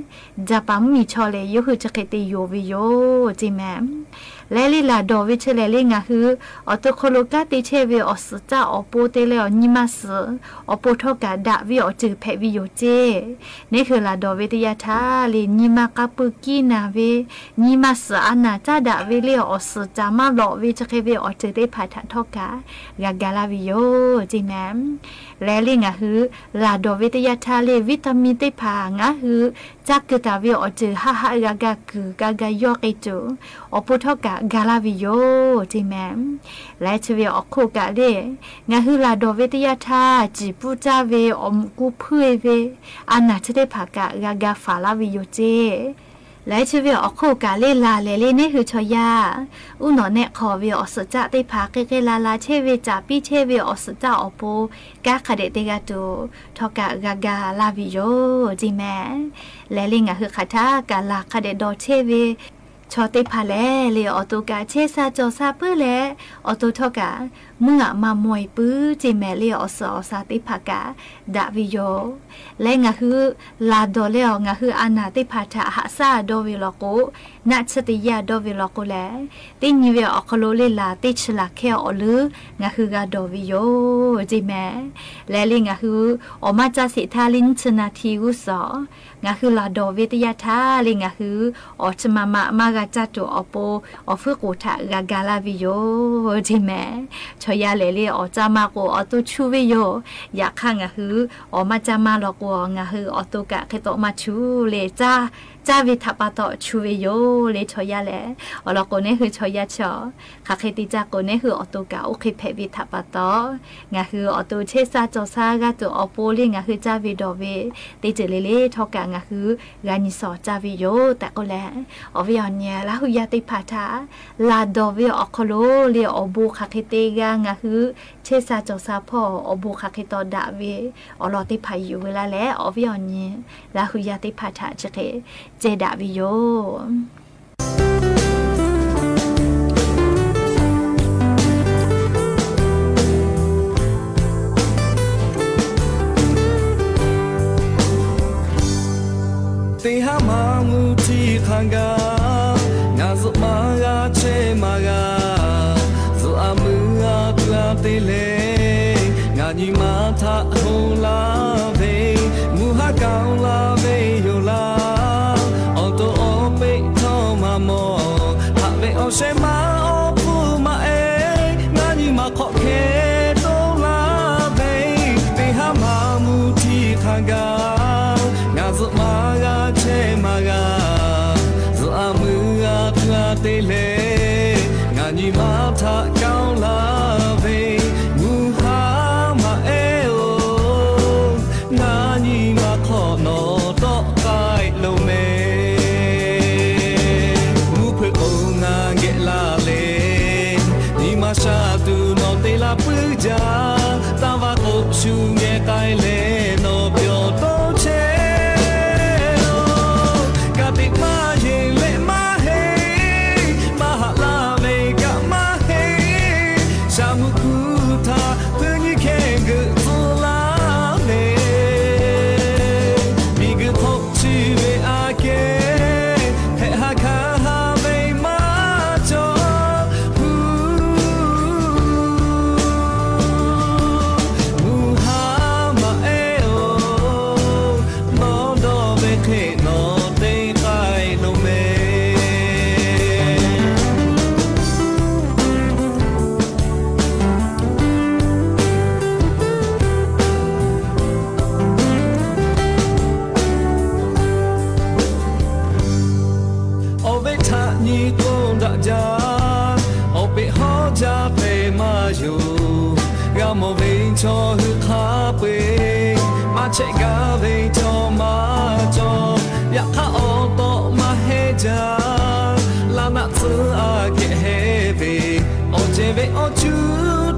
Jaˍpaˍ mvuhˇmiˬ chaw lehˬ yawˇ hui chi hk'e te yonˍ ve yoˬ ceˇ mehˍ. Leh lehˬ laˬ dawˬ ve chi lehˬ lehˬ ngaˬ hui awˬ to hk'aw lo kanˉ te chehˇ ve awˬ suhˍ caˆ awˬ pon te leh awˬ nyi ma suhˍ awˬ pon htawˇ kaꞈ daꞈ ve awˬ ceuˬ hpehꞈ ve yoˬ ceˇ. Neˇ hui laˬ dawˬ ve teˇ yanˇ htaˇ lehˬ nyi ma k'a pui kiˇ naˍ ve, nyi ma suhˍ a naˍ caˉ daꞈ ve lehˬ awˬ suhˍ caˍ maˇ lawꞈ ve chi hk'e ve awˬ ceuˬ teˇ hpaˍ htaꞈ htawˇ kaꞈ g'a ga laˇ ve yoˬ ceˇ mehˍ. Leh lehˬ ngaˬ hui laˬ dawˬ ve teˇ yanˇ htaˇ lehˬ vitamin teˇ hpaˍ ngaˬ hui caˇ keu taˍ ve awˬ ceuˬ haˆ haˆ g'a ga kuiˬ g'a ga yawˇ k'ai tuˬ awˬ pon htawˇ kaꞈ ga laˇ ve yoˬ ceˇ mehˍ. Leh chi ve awˬ hk'oˆ kaꞈ lehˬ, ngaˬ hui laˬ dawˬ ve teˇ yanˇ htaˇ ciˍ pfuhˇ caˇ ve awˬ mvuhꞈ kuˇ hpuiˇ ve a naˍ chi teˇ hpaˍ kaꞈ g'a ga faˍ laˇ ve yoˬ ceˇ. Leh chi ve awˬ hk'oˆ kaꞈ lehˬ laˬ lehˬ lehˬ neˇ hui chaw yaˇ uˉ nawꞈ nehˆ hk'aw ve awˬ suhˍ caˆ teˇ hpaˍ hk'e hk'e la la chehˇ ve caˍ piˇ chehˇ ve awˬ suhˍ caˆ awˬ pon kanˉ hk'a dehꞈ te g'a tuˬ htawˇ kaꞈ g'a ga laˇ ve yoˬ ceˇ mehˍ. Leh lehˬ ngaˬ hui hk'aˬ htaˇ kaꞈ laˬ hk'a dehꞈ dawˬ chehˇ ve chaw teˇ hpaˍ lehˬ lehˬ awˬ to kaꞈ chehˇ sha cawˬ sha puiˉ leh awˬ to htawˇ kaꞈ mvuhˇ aꞈ maˇ mawˇ e puiˉ ceˇ mehˍ lehˬ awˬ suhˍ awˬ shaˍ teˇ hpaˍ kaꞈ daꞈ ve yoˬ. Leh ngaˬ hui laˬ dawˬ leh awˬ ngaˬ hui a naˍ teˇ hpaˍ htaꞈ haꞈ shaˉ dawˇ ve law k'o, naˆ tsuhˇ teˇ yanˇ dawˇ ve law k'o lehˬ, teˇ nyi ve awˬ hk'aw lo lehˬ laˬ teˇ chi laˬ hkehˇ awˬ leuˉ ngaˬ hui g'a dawˬ ve yoˬ ceˇ mehˍ. Leh lehˬ ngaˬ hui awˬ maˇ caˇ sheˍ htaˇ lehˬ nyiˇ chi naˍ htiˍ g'uˇ suhˍ ngaˬ hui laˬ dawˬ ve teˇ yanˇ htaˇ lehˬ ngaˬ hui awˬ chi ma ma maˇ g'a caˇ tuˬ awˬ pon awˬ fuiˉ k'oˍ htaꞈ g'a ga laˇ ve yoˬ ceˇ mehˍ. Chaw yaˇ lehˬ lehˬ awˬ caˇ maˇ k'o awˬ to chu ve yoˬ. Yaꞈ hk'aˇ ngaˬ hui awˬ maˇ caˇ maˇ law k'o ngaˬ hui awˬ to kaꞈ hk'e tawˆ maˇ chu leh caˇ, caˇ ve htaꞈ pa taw chu ve yoˬ lehˬ chaw yaˇ lehˬ. Awˬ lawn k'o neˇ hui chaw yaˇ chi hk'aˬ hk'e te caˇ k'o neˇ hui awˬ to kaꞈ oˇ hk'e hpehꞈ ve htaꞈ pa taw, ngaˬ hui awˬ to chehˇ sha cawˬ sha g'a tuˬ awˬ pon lehˬ ngaˬ hui caˇ ve dawˬ ve teˇ ceuˬ le le htawˇ kaꞈ ngaˬ hui g'a nyi shawˍ caˇ ve yoˬ tehꞈ k'oˆ leh, awˬ viˉ awˬ nyi Laˇ huˍ yaˇ teˇ hpaˍ htaꞈ laˬ dawˬ ve awˬ hk'aw lo lehˬ awˬ bon hk'aˬ hk'e te g'a ngaˬ hui chehˇ sha cawˬ sha hpawˇ awˬ bon hk'aˬ hk'e taw daꞈ ve awˬ lawn teˇ hpaˍ yuˬ ve laˇ leh awˬ viˉ awˬ nyi Laˇ huˍ yaˇ teˇ hpaˍ htaꞈ chi hk'e ceh daꞈ ve yoˬ. Teˇ haˉ maˇ mvuhˇ htiˇ hk'a gaˇ, ngaˬ zuhꞈ maˇ g'a chehˇ maˇ g'a. Zuhꞈ a meuˇ a tuˬ a te leh, ngaˬ nyi ma htaꞈ hoˆ laˇ ve, mvuhˇ haˉ kaoˬ laˇ ve yoˬ laˇ. Awˬ to awˬ peˆ htawˇ maˇ mawˬ, haꞈ ve awˬ shehˍ ma awˬ hpfuhˇ maˇ e, ngaˬ nyi ma hk'awꞈ hkeh toˆ laˇ ve, teˇ haˉ maˇ mvuhˇ htiˇ hk'a gaˇ, ngaˬ zuhꞈ maˇ g'a chehˇ maˇ g'a. Zuhꞈ a meuˇ a tuˬ a te leh, ngaˬ nyi ma htaꞈ kaoˬ laˇ ve, mvuhˇ haˉ maˇ e oˬ, ngaˬ nyi ma hk'awꞈ nawˬ tawˆ k'ai lo mehˍ. Mvuhˇ hpeuꞈ k'o ngaˬ geh laˇ leh, nyi ma sha tuˬ nawˬ te laˇ puiˉ jaˇ. Taˇ vaˇ k'o shu geh k'ai leh nawˬ pyawˬ toˇ chehˇ oˬ. Ka tiꞈ maˇ yeˬ leh maˇ heˆ, maˇ haꞈ laˇ ve kaꞈ maˇ Nyi k'oˆ daꞈ jaˇ, awˬ peꞈ hawˉ jaˇ pehˍ maˇ yoˬ. G'a mawˬ ve chaw hui hk'a peu-eˬ, maˇ chehˇ gaˇ ve cawˬ maˇ cawˬ. Yaꞈ hk'aˇ awˬ tawˆ maˇ heˆ jaˇ, laˇ naˆ tcuhˉ aꞈ kehˬ heˆ ve, awˬ cehˬ ve awˬ cuˇ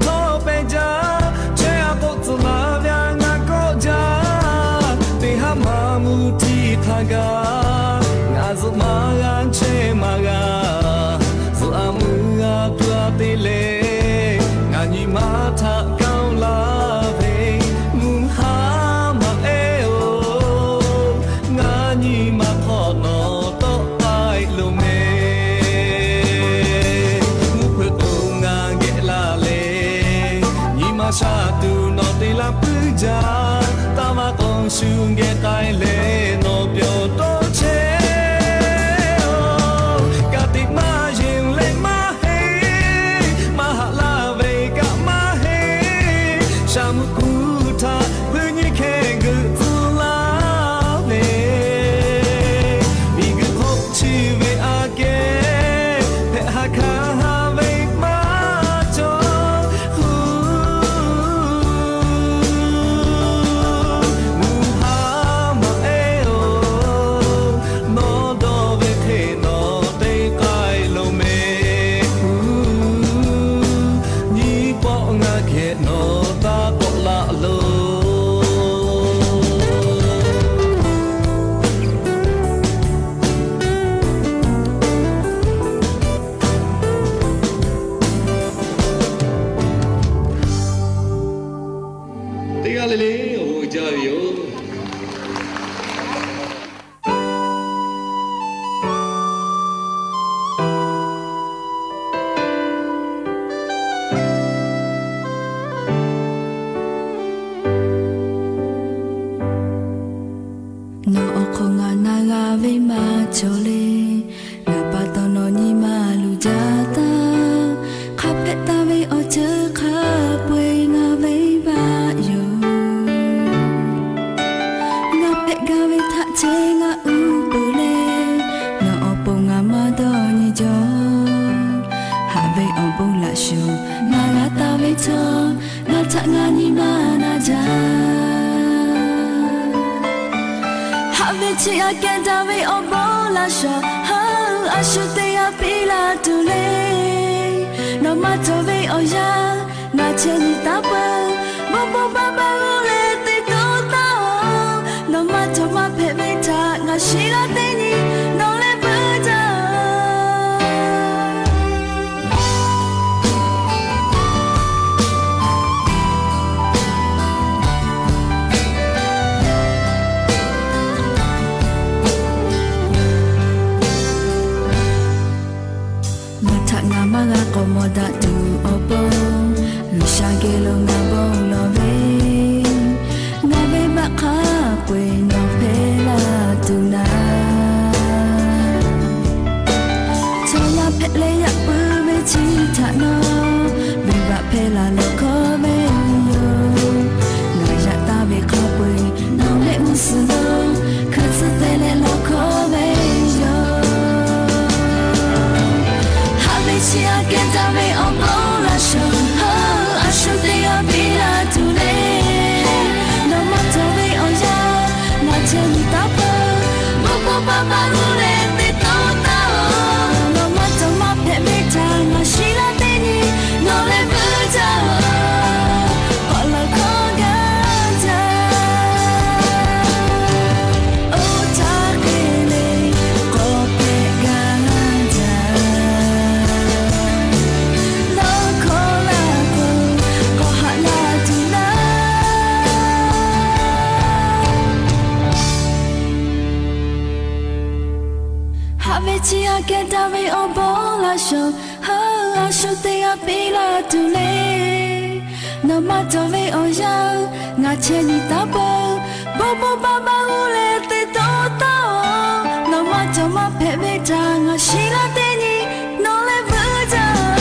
htawˇ pehˇ jaˇ. Chehˇ a k'oˆ tcuh laˇ ve a ngaˬ kawˆ jaˇ, teˇ haˉ maˇ mvuhˇ htiˇ hk'a gaˇ. Ngaˬ zuhꞈ maˇ g'a chehˇ maˇ g'a, zuhꞈ a meuˇ g'a tuˬ a te leh, ngaˬ nyi ma htaꞈ kaoˇ laˇ ve, mvuhˇ haˉ maˇ ehˉ-oˬ. Ngaˬ nyi ma hk'awꞈ nawˬ tawˆ k'ai lo mehˍ. Mvuhˇ hpeuꞈ k'o ngaˬ geh laˇ leh, nyi ma sha tuˬ nawˬ te laˇ puiˉ jaˇ. Taˇ maˇ k'o shu geh k'ai leh nawˬ pyawˬ tawˆ chehˇ-oˬ. Ka tiꞈ maˇ yeˬ leh maˇ heˆ, maˇ haꞈ laˇ ve kaꞈ maˇ heˆ. Shaˍ mvuhˇ kuˬ htaꞈ hpuiˇ nyiˇ hkeh geuꞈ tcuh laˇ ve, miˬ guiˬ hk'oˆ chi ve aꞈ kehˉ hpehꞈ ha hkanˍ ha ve maˇ cawˬ. Mvuhˇ haˉ maˇ ehˉ-oˬ, nawˬ dawˇ ve hk'e nawˬ te k'ai lo mehˍ. Nyiˇ pawˆ ngaˬ geh nawˬ taˇ k'awꞈ laꞈ loˬ. Teˇ g'aˇ le le awˬ bon uiˍ jaˇ ve yoˬ. Nawˬ awˬ hk'aw ngaˬ na g'a ve maˇ cawˬ le. Ngaˬ pa taw nawˬ nyi ma luˬ jaˇ taˇ. Hk'a hpehꞈ taˍ ve awˬ ceuˬ hk'a peu-eˬ ngaˬ venˇ baˆ yoˬ. Ngaˬ hpehꞈ gaˇ ve htaꞈ ceh ngaˬ uˉ peunˍ leh, nawˬ awˬ pon ngaˬ maˇ dawˇ nyi jaw. Haꞈ ve awˬ bon laꞈ shawnˍ maˇ g'a taˍ ve chaw, ngaˬ htaꞈ ngaˬ nyi ma na jaˇ. Haꞈ ve chi aꞈ kehˉ daꞈ ve awˬ bon laꞈ shawnˍ, ha, a shu teˇ g'aˇ piˇ laˇ tuˬ le. Nawˬ maˇ cawˬ ve awˬ yanˇ, ngaˬ chehˇ nyi taˍ peuˬ. Bon bon ba ba g'uˇ leh te toˇ taˍ-oˬ. Nawˬ maˇ cawˬ maˇ hpehꞈ ve htaꞈ ngaˬ shiˍ laˇ teˇ nyi, nawˬ leh veuˇ jaˇ-oˬ. Ngaˬ htaꞈ ngaˬ maˇ g'a k'awꞈ mawˬ daꞈ tuˬ awˬ pon, G'uiˬsha geh lo ngaˬ bon lawˬ ve, ngaˬ venˇbaˆ hk'a peu-eˬ nawˬ hpehˇ laˇ tuˬ naˍ. Chaw yaˇ hpehꞈ leh yaꞈ puiˉ ve chi htaꞈ nawˬ, venˇbaˆ hpehˇ laˇ lawˬ hkawˇ ve yoˬ. Ngaˬ yaꞈ taˍ ve hk'a peu-eˬ nawˬ mehˆ mvuhˇ suhˍ lo hkui tcuhˉ te leh lawˬ hkawˇ ve yoˬ. Haꞈ ve chi aꞈ kehˉ daꞈ ve awˬ bon laꞈ shawnˍ, ha, a shu teˇ g'aˇ piˇ laˇ tuˬ le. Nawˬ maˇ cawˬ ve awˬ yanˇ, ngaˬ chehˇ nyi taˍ peuˬ. Bon bon ba ba g'uˇ leh te toˇ taˍ-oˬ. Nawˬ maˇ cawˬ maˇ hpehꞈ ve htaꞈ ngaˬ shiˍ laˇ teˇ nyi, nawˬ leh veuˇ jaˇ-oˬ. K'awꞈ lawˬ hkawˇ gaˇ jaˇ, oˇ htaˇ hk'e le k'awꞈ hpehꞈ gaˇ jaˇ. Nawˬ hkawˇ laˇ k'o, k'awꞈ haꞈ laˇ tuˬ naˍ. Haꞈ ve chi aꞈ kehˉ daꞈ ve awˬ bon laꞈ shawnˍ, ha, a shu teˇ g'aˇ piˇ laˇ tuˬ le. Nawˬ maˇ cawˬ ve awˬ yanˇ, ngaˬ chehˇ nyi taˍ peuˬ. Bon bon ba ba g'uˇ leh te toˇ taˍ-oˬ. Nawˬ maˇ cawˬ maˇ hpehꞈ ve htaꞈ ngaˬ shiˍ laˇ teˇ nyi, nawˬ leh veuˇ jaˇ-oˬ.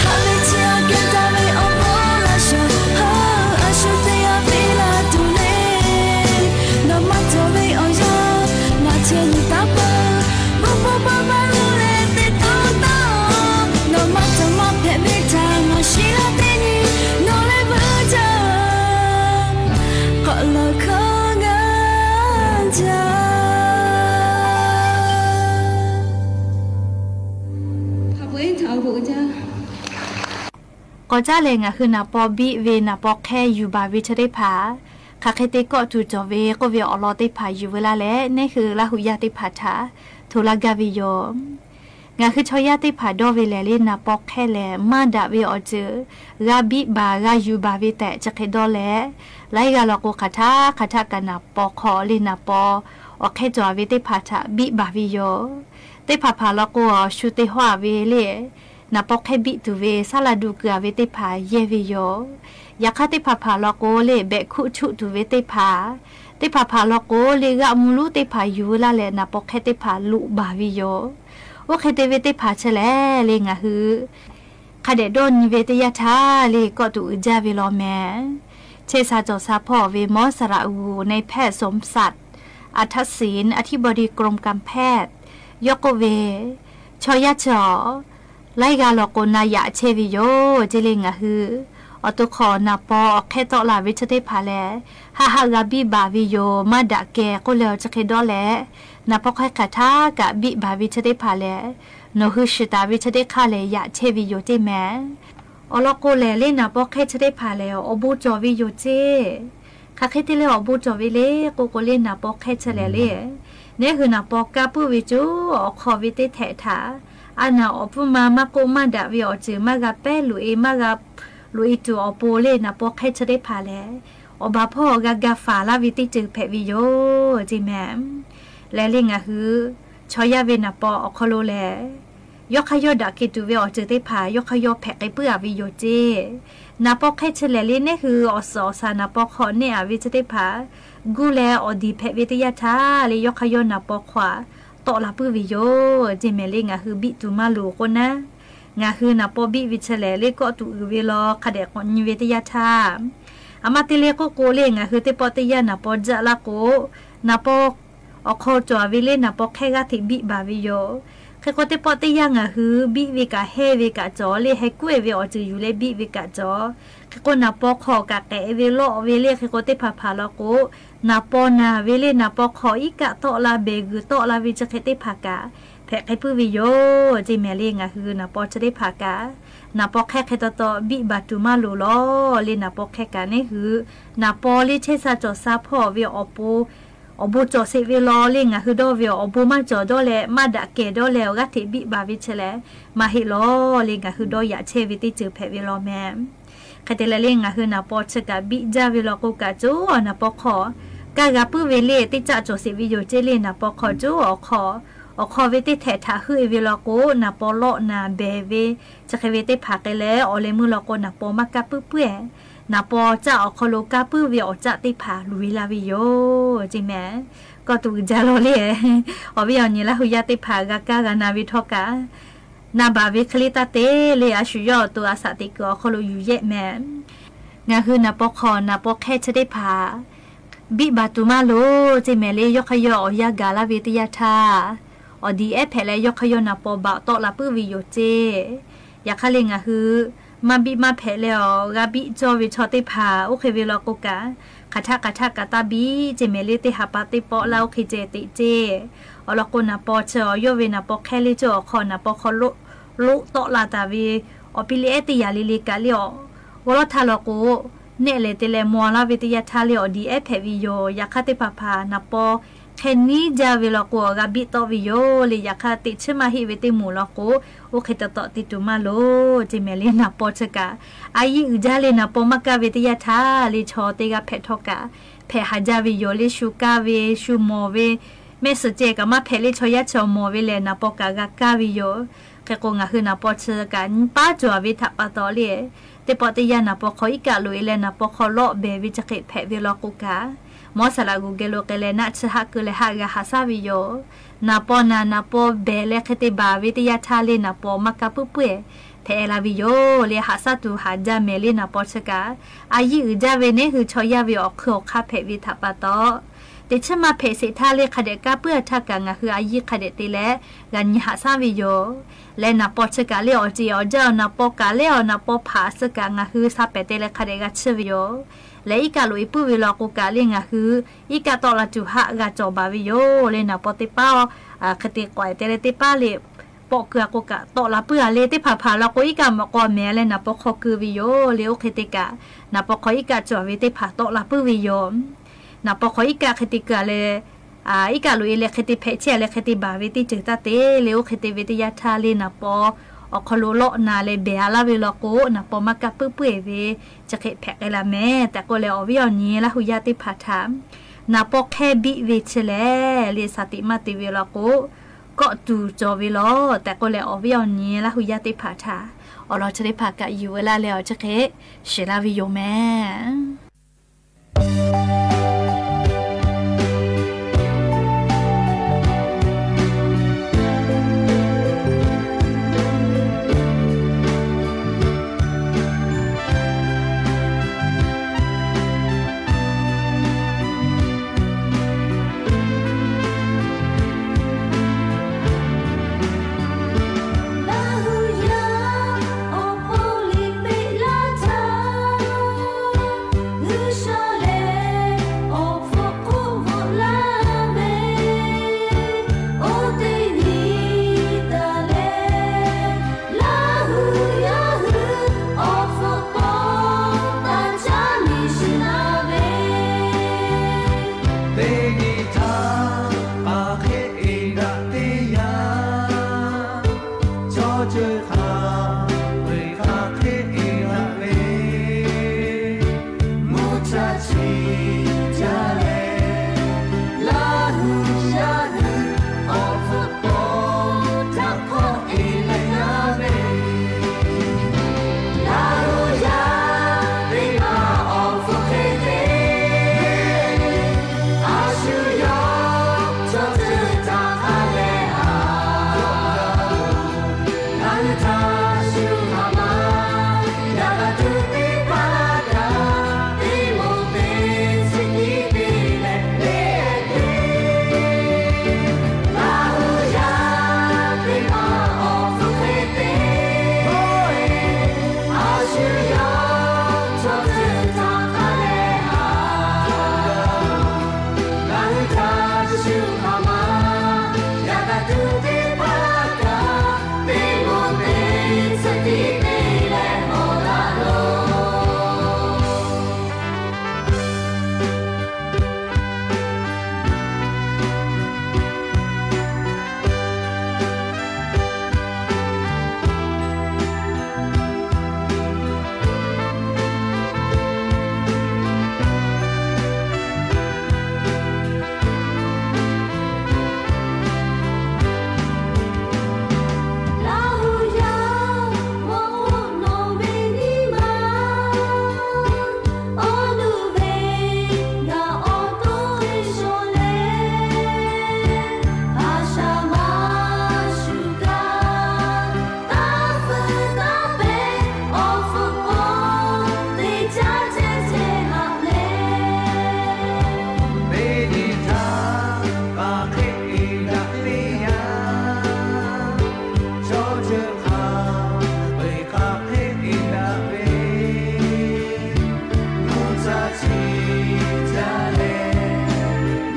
Haꞈ ve chi aꞈ kehˉ daꞈ ve awˬ bon laꞈ shawnˍ, ha, a shu teˇ g'aˇ piˇ laˇ tuˬ le. Nawˬ maˇ cawˬ ve awˬ yanˇ, ngaˬ chehˇ nyi taˍ peuˬ. K'awꞈ caˉ lehˬ, ngaˬ hui naˍ paw biˆ ve naˍ paw hk'ehˇ yuˬ baˬ ve chi teˇ hpaˍ, hk'aˬ hk'e te kawˆ tuˬ cawˬ ve k'oˆ ve awˬ lawn teˇ hpaˍ yuˬ veu laˇ leh, neˇ hui Laˇ huˍ yaˇ teˇ hpaˍ htaꞈ hto laˇ gaˇ ve yoˬ. Ngaˬ hui chaw yaˇ teˇ hpaˍ dawˇ ve lehˬ le, naˍ paw hk'ehˇ lehˬ maˇ daꞈ ve awˬ ceuˬ g'a biˆ baˬ g'a yuˬ baˬ ve tehꞈ chi hk'e dawˇ leh, laiˉ g'aˇ law k'o hk'aˬ htaˆ hk'aˬ htaˆ kaꞈ naˍ paw hk'aw le naˍ paw awˬ hk'ehˇ cawˬ ve teˇ hpaˍ htaꞈ biˆ baˬ ve yoˬ. Teˇ hpaˍ hpaˍ law k'o, shu te hawˉ-a ve le naˍ paw hk'ehˇ biˆ tuˬ ve saˉ la duˬ kuiˬ-a ve teˇ hpaˍ yehˇ ve yoˬ. Yaꞈ hk'aˇ, teˇ hpaˍ hpaˍ law k'o le behꞈ hkuˆ chuˆ tuˬ ve teˇ hpaˍ, teˇ hpaˍ hpaˍ law k'o le g'aˆ mvuh lonˉ teˇ hpaˍ yuˬ veu laˇ leh naˍ paw hk'ehˇ teˇ hpaˍ loꞈ baˬ ve yoˬ. Oˇ hk'e te ve teˇ hpaˍ chi lehˬ le, ngaˬ hui hk'a dehꞈ dawˇ nyi ve teˇ yanˇ htaˇ le, kawˆ tuˬ uiˍ jaˇ ve law mehˍ. Chehˇ sha cawˬ sha hpawˇ ve Mawˇ Saˍraꞈ g'uˬ นายแพทย์สมศักดิ์ อัฏฐศิลป์ อธิบดีกรมการแพทย์ yawˇ k'oˆ ve, chaw yaˇ chi awˬ laiˉ g'aˇ law k'o na yaꞈ chehˇ ve yoˬ ce le. Ngaˬ hui awˬ to hk'aw naˍ paw awˬ hk'ehˇ tawˆ la ve chi teˇ hpaˍ lehˬ, haˆ haˆ g'a biˆ baˬ ve yoˬ, maˇ daꞈ kehˬ k'oˆ leh awˬ chi hk'e dawˇ leh, naˍ paw hk'ehˇ hk'aˬ htaˇ kaꞈ biˆ baˬ ve chi teˇ hpaˍ lehˬ, nawˬ hui shiˍ taˍ ve chi teˇ hk'aˇ lehˬ yaꞈ chehˇ ve yoˬ ce mehˍ. Awˬ lawn k'o lehˬ le, naˍ paw hk'ehˇ chi teˇ hpaˍ lehˬ awˬ bon cawˬ ve yoˬ ce. Hk'aˬ hk'e te leh awˬ bon cawˬ ve le k'oˆ k'o le, naˍ paw hk'ehˇ chi lehˬ le, neˇ hui naˍ paw kaˇ puiˉ ve co awˬ hk'aw ve teˇ htehꞈ htaꞈ a naˍ awˬ puiˉ ma maˇ k'oˆ maˇ daꞈ ve awˬ ceuˬ maˇ g'a pehˉ loꞈ-e maˇ g'a loꞈ-e tuˬ awˬ pon le naˍ paw hk'ehˇ chi teˇ hpaˍ lehˬ, awˬ baˬ hpawˇ g'a ga faˍ laˇ ve teˇ ceuˬ hpehꞈ ve yoˬ ce mehˍ. Lehˬ le ngaˬ hui chaw yaˇ ve naˍ paw awˬ hk'aw lo lehˬ, yawˇ hk'aˇ yawˇ daꞈ kehˬ tuˬ ve awˬ ceuˬ teˇ hpaˍ yawˇ hk'aˇ yawˇ hpehꞈ k'ai puiˉ-a ve yoˬ ce. Naˍ paw hk'ehˇ chi lehˬ le, neˇ hui awˬ suhˍ awˬ shaˍ naˍ paw hk'aw neˆ-a ve chi teˇ hpaˍ gu leh awˬ diˬ hpehꞈ ve teˇ yanˇ htaˇ le, yawˇ hk'aˇ yawˇ naˍ paw hk'aw tawˆ la puiˉ ve yoˬ ce mehˍ le. Ngaˬ hui biˆ tuˬ maˇ loˍ k'oˆ naˉ, ngaˬ hui naˍ paw biˆ ve chi lehˬ le, kawˆ tuˬ uiˍ ve law hk'a dehꞈ k'awꞈ nyi ve teˇ yanˇ htaˇ, a ma te le k'oˆ k'o le, ngaˬ hui teˇ pawˆ teˇ yanˇ naˍ paw jaˆ laˇ k'o, naˍ paw awˬ hk'aw cawˬ ve le naˍ paw hk'ehˇ g'aˇ hteꞈ biˆ baˬ ve yoˬ. Hk'e k'o teˇ pawˆ teˇ yanˇ ngaˬ hui biˆ ve kaꞈ hehˇ ve kaꞈ cawˬ le, heh kuˉ-e ve awˬ ceuˬ yuˬ leh biˆ ve kaꞈ cawˬ. Hk'e k'o naˍ paw hk'aw kaꞈ k'ehꞈ ve lawˆ ve le, hk'e k'o teˇ hpaˍ hpaˍ law k'o, naˍ paw naˬ ve le naˍ paw hk'aw iˉ kaˆ tawˆ la behˬ g'uiˬ tawˆ la ve chi hk'e teˇ hpaˍ kaꞈ hpehꞈ k'ai puiˉ ve yoˬ ce mehˍ le. Ngaˬ hui naˍ paw chi teˇ hpaˍ kaꞈ naˍ paw hk'ehˇ hk'e taw taw biˆ baˬ tuˬ maˇ loˍ law le. Naˍ paw hk'ehˇ kaꞈ neˇ hui naˍ paw le chehˇ sha cawˬ sha hpawˇ ve awˬ pon awˬ bon cawˬ sheˍ ve law le, ngaˬ hui dawˇ ve awˬ bon maˇ cawˬ dawˇ leh maˇ daꞈ kehˬ dawˇ leh awˬ g'aˇ hteꞈ biˆ baˬ ve chi lehˬ, maˇ heˆ law le. Ngaˬ hui dawˇ yaꞈ chehˇ ve teˇ ceuˬ hpehꞈ ve law mehˍ. Hk'e te leh le ngaˬ hui naˍ paw chi kaꞈ biˆ jaˇ ve law k'o kaꞈ co naˍ paw hk'aw kaˇ g'a puiˉ ve le teˇ caˆ cawˬ sheˍ ve yoˬ ce le. Naˍ paw hk'aw co awˬ hk'aw, awˬ hk'aw ve teˇ htehꞈ htaꞈ heuˆ-e ve law k'o, naˍ paw lawˆ naˬ behˬ ve chi hk'e ve teˇ hpaˍ k'ai leh awˬ leh meuˇ law k'o naˍ paw maˇ kaˇ puiˉ puiˉ-e. Naˍ paw caˆ awˬ hk'aw lo kaˇ puiˉ ve awˬ caˆ teˇ hpaˍ luˬ-e la ve yoˬ ce mehˍ. Kawˆ tuˬ uiˍ jaˇ law le. Awˬ viˉ awˬ nyi Laˇ huˍ yaˇ teˇ hpaˍ g'a kaˇ g'a na ve htawˇ kaꞈ, na baˬ ve hk'e le taˇ te le. A shu yawˇ awˬ to a shaꞈ teꞈ kuiˬ awˬ hk'aw lo yuˬ yehˆ mehˍ. Ngaˬ hui naˍ paw hk'aw naˍ paw hk'ehˇ chi teˇ hpaˍ biˆ baˬ tuˬ maˇ loˍ ce mehˍ le. Yawˇ hk'aˇ yawˇ awˬ yanˇ gaˬ laˇ ve teˇ yanˇ htaˇ, awˬ diˬ ehˉ hpehꞈ leh yawˇ hk'aˇ yawˇ naˍ paw baˬ tawˆ la puiˉ ve yoˬ ce. Yaꞈ hk'aˇ le ngaˬ hui maˇ biˆ maˇ hpehꞈ leh awˬ g'a biˆ cawˇ ve chaw teˇ hpaˍ oˇ hk'e ve law k'o kaꞈ, hk'aˬ htaˆ hk'aˬ htaˆ kaꞈ taˇ biˆ ce mehˍ le. Teˇ ha pa teˇ pawˆ laˇ oˇ hk'e ceh teꞈ ce. Awˬ lawn k'o naˍ paw chi awˬ yawˇ ve naˍ paw hk'ehˇ le cawˇ awˬ hk'aw naˍ paw hk'aw loˆ loˆ tawˆ la taˍ ve awˬ pi le ehˉ teˇ yaꞈ le le kaꞈ le awˬ g'aw lawˇ htaˇ law k'o, nehˆ lehˬ te leh maw laˇ ve teˇ yanˇ htaˇ le awˬ diˬ ehˉ hpehꞈ ve yoˬ. Yaꞈ hk'aˇ teˇ hpaˍ hpaˍ naˍ paw hk'e niˉ jaˇ ve law k'o awˬ g'a biˆ tawˆ ve yoˬ le. Yaꞈ hk'aˇ teꞈ chiˉ maˇ heˆ ve teˇ moˍ law k'o, oˇ hk'e taw taw te tuˬ maˇ loˍ ce mehˍ le. Naˍ paw chi kaꞈ a yiˇ uiˍ jaˇ le. Naˍ paw maˇ kaˇ ve teˇ yanˇ htaˇ le chaw teˇ g'aˇ hpehꞈ htawˇ kaꞈ hpehꞈ haˍ jaˇ ve yoˬ le. Shu kaˇ ve shu mawˬ ve mehˆ suhˍ ceh kaꞈ maˇ hpehꞈ le. Chaw yaˇ chi awˬ mawˬ ve lehˬ naˍ paw kaꞈ g'a kaˇ ve yoˬ. Hk'e k'o ngaˬ hui naˍ paw chi kaꞈ nyi paˉ cawˬ ve htaꞈ pa taw le, teˇ pawˆ teˇ yanˇ naˍ paw hk'aw iˉ kaˆ loꞈ-e leh naˍ paw hk'aw lawˆ behˬ ve chi hk'e hpehꞈ ve law k'o kaꞈ, mawˇ saˍ laꞈ g'uˬ geh lo k'ai leh naˆ chi haˆ keu leh haˆ g'a haꞈ shaˉ ve yoˬ. Naˍ paw naˬ naˍ paw behˬ leh hk'e te baˬ ve teˇ yanˇ htaˇ le naˍ paw maˇ kaˇ puiˉ puiˉ-e hpehꞈ la ve yoˬ le. Haꞈ shaˉ tuˬ haˍ jaˇ mehˍ le. Naˍ paw chi kaꞈ a yiˇ uiˍ jaˇ ve neˇ hui chaw yaˇ ve awˬ hkui awˬ hk'aˇ hpehꞈ ve htaꞈ pa taw, teꞈ chiˉ maˇ hpehꞈ sheˍ htaˇ le hk'a dehꞈ kaˇ puiˉ-a htaˇ kaꞈ ngaˬ hui a yiˇ hk'a dehꞈ te leh g'a nyi haꞈ shaˉ ve yoˬ. Leh naˍ paw chi kaꞈ le awˬ ceˬ awˬ jaˇ awˬ naˍ paw kaꞈ le awˬ naˍ paw hpaꞈ suh kaꞈ ngaˬ hui sha pehˍ te leh hk'a dehꞈ g'a chiˇ ve yoˬ. Leh iˉ kaˆ loꞈ-e puiˉ ve law k'o kaꞈ le ngaˬ hui iˉ kaˆ tawˆ la tuˬ haˆ g'a cawˬ baˬ ve yoˬ le. Naˍ paw teˇ paˉ hk'e te k'awꞈ-e te leh teˇ paˉ le pawˆ keu a k'o kaꞈ tawˆ la puiˉ a le. Teˇ hpaˍ hpaˍ la k'o iˉ kaˆ mawꞈ k'aw mehˍ leh naˍ paw hk'aw keu ve yoˬ le. Oˇ hk'e te kaꞈ naˍ paw hk'aw iˉ kaˆ cawˬ ve teˇ hpaˍ tawˆ la puiˉ ve yoˬ. Naˍ paw hk'aw iˉ kaˆ hk'e te keu a leh, iˉ kaˆ loꞈ e leh hk'e te hpehꞈ chehˇ a leh hk'e te baˬ ve teˇ ceuˬ taˇ te le. Oˇ hk'e te ve teˇ yanˇ htaˇ le naˍ paw awˬ hk'aw lo lawˆ na leh behˬ a laˇ ve law k'o, naˍ paw maˇ kaˆ puiˉ puiˉ eˬ ve chi hk'e hpehꞈ k'ai la mehˍ tehꞈ k'oˆ leh, awˬ viˉ awˬ nyi Laˇ hu yaˇ teˇ hpaˍ htaꞈ naˍ paw hk'ehˇ biˆ ve chi lehˬ le, shaˍ tiꞈ maˇ te ve law k'o, kawˆ tuˬ cawˬ ve law tehꞈ k'oˆ leh, awˬ viˉ awˬ nyi Laˇ hu yaˇ teˇ hpaˍ htaꞈ awˬ lawn chi teˇ hpaˍ kaꞈ yuˬ ve laˇ leh awˬ chi hk'e shiˍ laˇ ve yoˬ mehˍ. Laˇ hu yaˇ awˬ hpawˇ liꞈ peꞈ laˇ htaˇ, G'uiˬsha lehˬ awˬ hpfuhˆ k'oˆ g'awꞈ laˇ ve, oˇ teˇ nyi taˍ leh, Laˇ hu yaˇ hui awˬ hpfuhˆ k'awꞈ taˇ caˉ miˬ shiˍ la ve, teˇ nyi htaˇ paˍ hk'e eˬ daꞈ teˇ yanˇ, chaw ceuˬ hk'a peu eˬ hk'aˬ hk'e eˬ daꞈ ve, mvuhˇ cha chi jaˇ leh, Laˇ hu yaˇ hui awˬ hpfuhˆ k'awꞈ htaꞈ hk'awꞈ eˬ leh yaˇ ve, Laˇ hu yaˇ teˇ hpaˍ awˬ hpfuhˆ hk'e te, a shu yawˇ chaw ceuˬ htaꞈ hk'a leh a, ngaˬ hui htaꞈ shu hk'aˬ ma yaꞈ g'a tuˬ teˇ hpaˍ kaꞈ, teˇ moˍ teˇ chi tiˉ te leh le te, Laˇ hu yaˇ teˇ hpaˍ awˬ hpfuhˆ hk'e te, a shu yawˇ chaw ceuˬ htaꞈ hk'a leh a, ngaˬ hui htaꞈ shu hk'aˬ ma yaꞈ g'a tuˬ teˇ hpaˍ kaꞈ, teˇ moˍ teˇ chi tiˉ te leh hawˍ laˇ loˬ. Laˇ hu yaˇ mawꞈ k'oˆ nawˬ ve nyi ma, awˬ nuˇ ve ngaˬ awˬ to e shawˍ leh, a shaꞈ maˇ shuˍ kaꞈ, taˇ feu taˇ pehˍ awˬ hpfuhˆ k'awꞈ te caˉ chehˇ chehˇ haꞈ leh, teˇ nyi htaˇ paˍ hk'e eˬ daꞈ teˇ yanˇ, chaw ceuˬ hk'a peu eˬ hk'aˬ hk'e eˬ daꞈ ve, mvuhˇ cha chi jaˇ leh,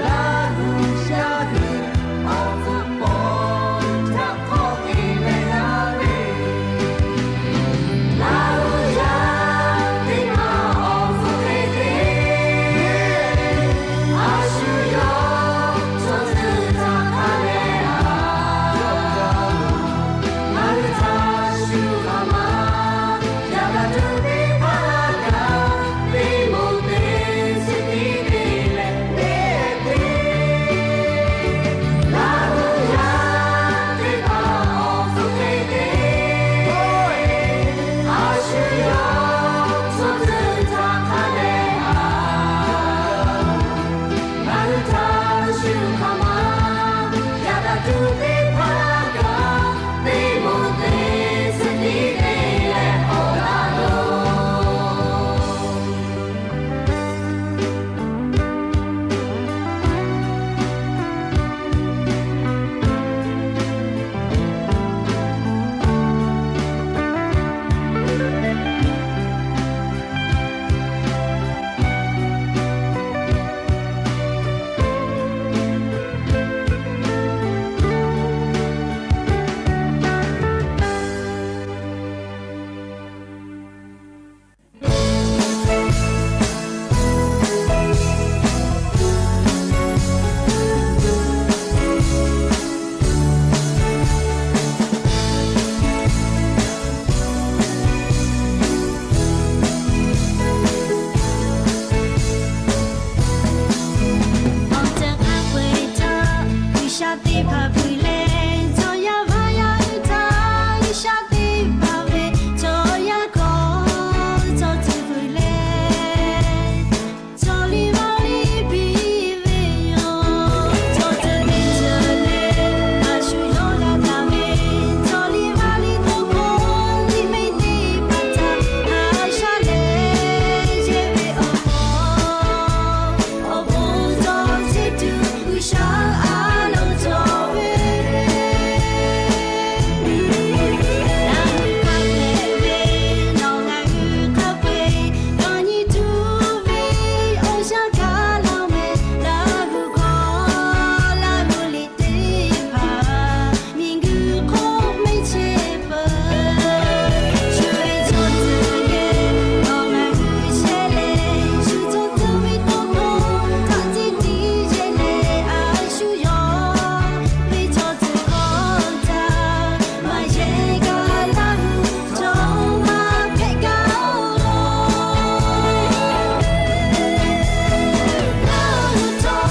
Laˇ hu yaˇ hui awˬ hpfuhˆ k'awꞈ htaꞈ hk'awꞈ eˬ leh yaˇ ve, Laˇ hu yaˇ teˇ hpaˍ awˬ hpfuhˆ hk'e te, a shu yawˇ chaw ceuˬ htaꞈ hk'a leh a, ngaˬ hui htaꞈ shu hk'aˬ ma yaꞈ g'a tuˬ teˇ hpaˍ kaꞈ, teˇ moˍ teˇ chi tiˉ te leh le te, Laˇ hu yaˇ teˇ hpaˍ awˬ hpfuhˆ hk'e te, a shu yawˇ chaw ceuˬ htaꞈ hk'a leh a, ngaˬ hui htaꞈ shu hk'aˬ ma yaꞈ g'a tuˬ teˇ hpaˍ kaꞈ, teˇ moˍ teˇ chi tiˉ te leh hawˍ laˇ loˬ. Sha teˇ hpaˍ peuˬ leh, chaw yaˇ vaˇ yaˇ uˇ htaˇ, G'uiˬsha teˇ hpaˍ ve chaw yaˇ hkawˇ chaw ceuˬ peuˬ leh, chaw liˇ vaˇ liˇ piˇ ve yoˬ. Chaw ceuˬ teˇ ceuˬ leh, a shu yawˇ g'a taˍ ve, chaw liˇ vaˇ liˇ to hkawˇ liˇ mehˆ teˇ hpaˍ htaꞈ a shaˉ leh yehˇ ve awˬ hk'aw, awˬ bon cawˬ chehˇ tuˬ G'uiˬsha a loˍ cawˬ ve. Laˇ hui hk'a hpehꞈ ve, nawˬ ngaˬ hui hk'a peu-eˬ dawˇ nyi tuˬ ve awˬ shaˉ kaꞈ laˇ mehˍ. Laˇ hui hkawˇ, Laˇ hu liꞈ teˇ hpaˍ miˬguiˬ hk'oˆ mehˆ chehˇ peuˬ. Shu ve chaw ceuˬ geh nawˬ ngaˬ hui shehˍ leh, shu chaw ceuˬ ve tawˇ hkawˇ htaꞈ teˇ tiˉ yehˇ leh, a shu yawˇ ve chaw ceuˬ hkawˇ htaꞈ maˇ yehˇ gaˇ Laˇ hu chaw maˇ hpehꞈ gaˇ-oˬ. Laˇ hu chaw,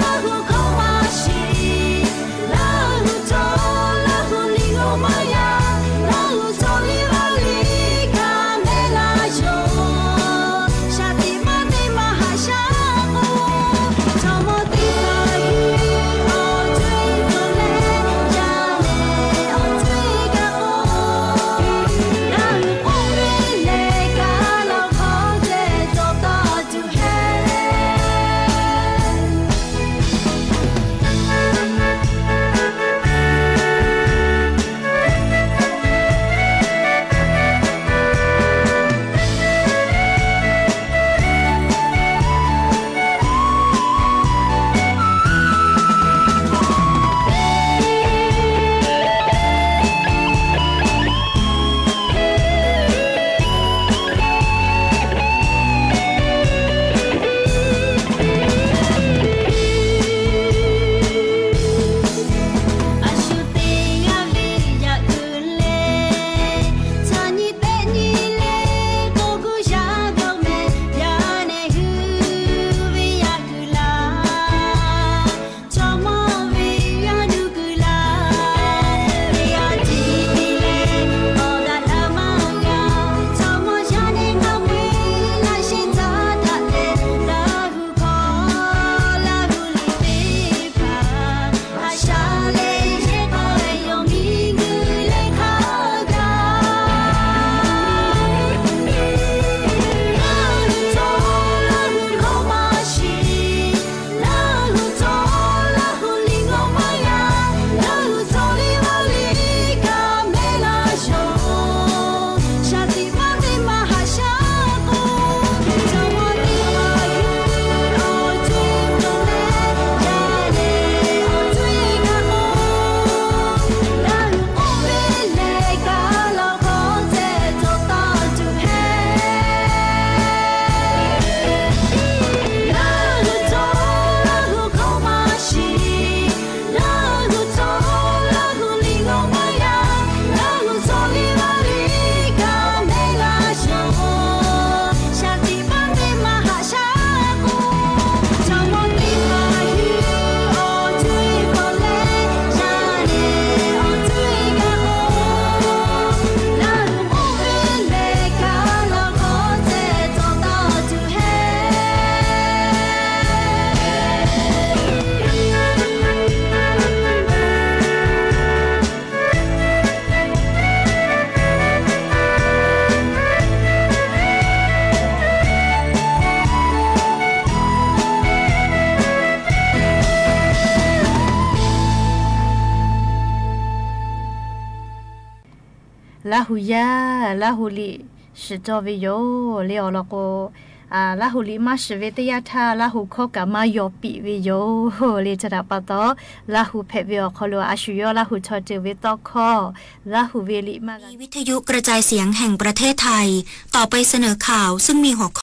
Laˇ hu hkawˇ maˇ shiˍ. Laˇ hu chaw, Laˇ hu liꞈ g'awˇ maˇ yaˇ. Laˇ hu chaw liˇ vaˇ liˇ kaꞈ mehˆ laˇ yoˬ. Shaˍ tiꞈ maˇ teˇ maˇ haꞈ shaˉ k'o, chaw mawˇ teˇ hpaˍ hui awˬ co-e cawˬ leh, yaˇ leh awˬ co-e kaꞈ k'o, Laˇ hu k'oˆ ve leh kaꞈ lawˬ hkawˇ ceh cawˬ tawˇ tuˬ heˆ. A shu teˇ g'aˇ ve yaꞈ kuiˬ leh, chaw nyi tehˆ nyi leh k'oˆ guˇ yaˇ dawˇ mehˍ. Yaˇ nehˬ hui ve yaꞈ kuiˬ laˬ, chaw mawˇ ve yaˇ nuˇ kuiˬ laˬ, teˇ g'aˇ tiˉ leh awˬ g'aꞈ laˇ maˇ g'a. Chaw mawˇ yaˇ nehˬ k'aˇ ve laꞈ sheh caˉ daꞈ leh, Laˇ hu hkawˇ, Laˇ hu liꞈ teˇ hpaˍ a shaˉ leh yehˇ k'aw leh yawˇ miˬguiˬ leh hk'a gaˬ. Laˇ hu chaw, Laˇ hu hkawˇ maˇ shiˍ. Laˇ hu chaw, Laˇ hu liꞈ g'awˇ maˇ yaˇ. Laˇ hu chaw liˇ vaˇ liˇ kaꞈ mehˆ laˇ yoˬ. Shaˍ tiꞈ maˇ teˇ maˇ haꞈ shaˉ k'o, chaw mawˇ teˇ hpaˍ hui awˬ co-e cawˬ leh, yaˇ leh awˬ co-e kaꞈ k'o, Laˇ hu k'oˆ ve leh kaꞈ lawˬ hkawˇ ceh cawˬ tawˇ tuˬ heˆ. Laˇ hu chaw, Laˇ hu hkawˇ maˇ shiˍ. Laˇ hu chaw, Laˇ hu liꞈ g'awˇ maˇ yaˇ. Laˇ hu chaw liˇ vaˇ liˇ kaꞈ mehˆ laˇ yoˬ. Shaˍ tiꞈ maˇ teˇ maˇ haꞈ shaˉ k'o, chaw mawˇ teˇ hpaˍ hui awˬ co-e cawˬ leh, yaˇ leh awˬ co-e kaꞈ k'o, Laˇ hu k'oˆ ve leh kaꞈ lawˬ hkawˇ ceh cawˬ tawˇ tuˬ heˆ. Laˇ hu yaˇ, Laˇ hu liꞈ shiˍ cawˇ ve yoˬ le. Awˬ lawn k'o, Laˇ hu liꞈ maˇ shiˍ ve teˇ yanˇ htaˇ Laˇ hu hkawˇ kaꞈ maˇ yaw piˇ ve yoˬ le. Chi htaꞈ pa taw, Laˇ hu hpehꞈ ve awˬ hk'aw lo a shu yawˇ Laˇ hu chaw ceuˬ ve tawˇ hkawˇ, Laˇ hu ve liꞈ maˇ g'a วิทยุกระจายเสียงแห่งประเทศไทย ต่อไปเสนอข่าวซึ่งมีหัวข้อ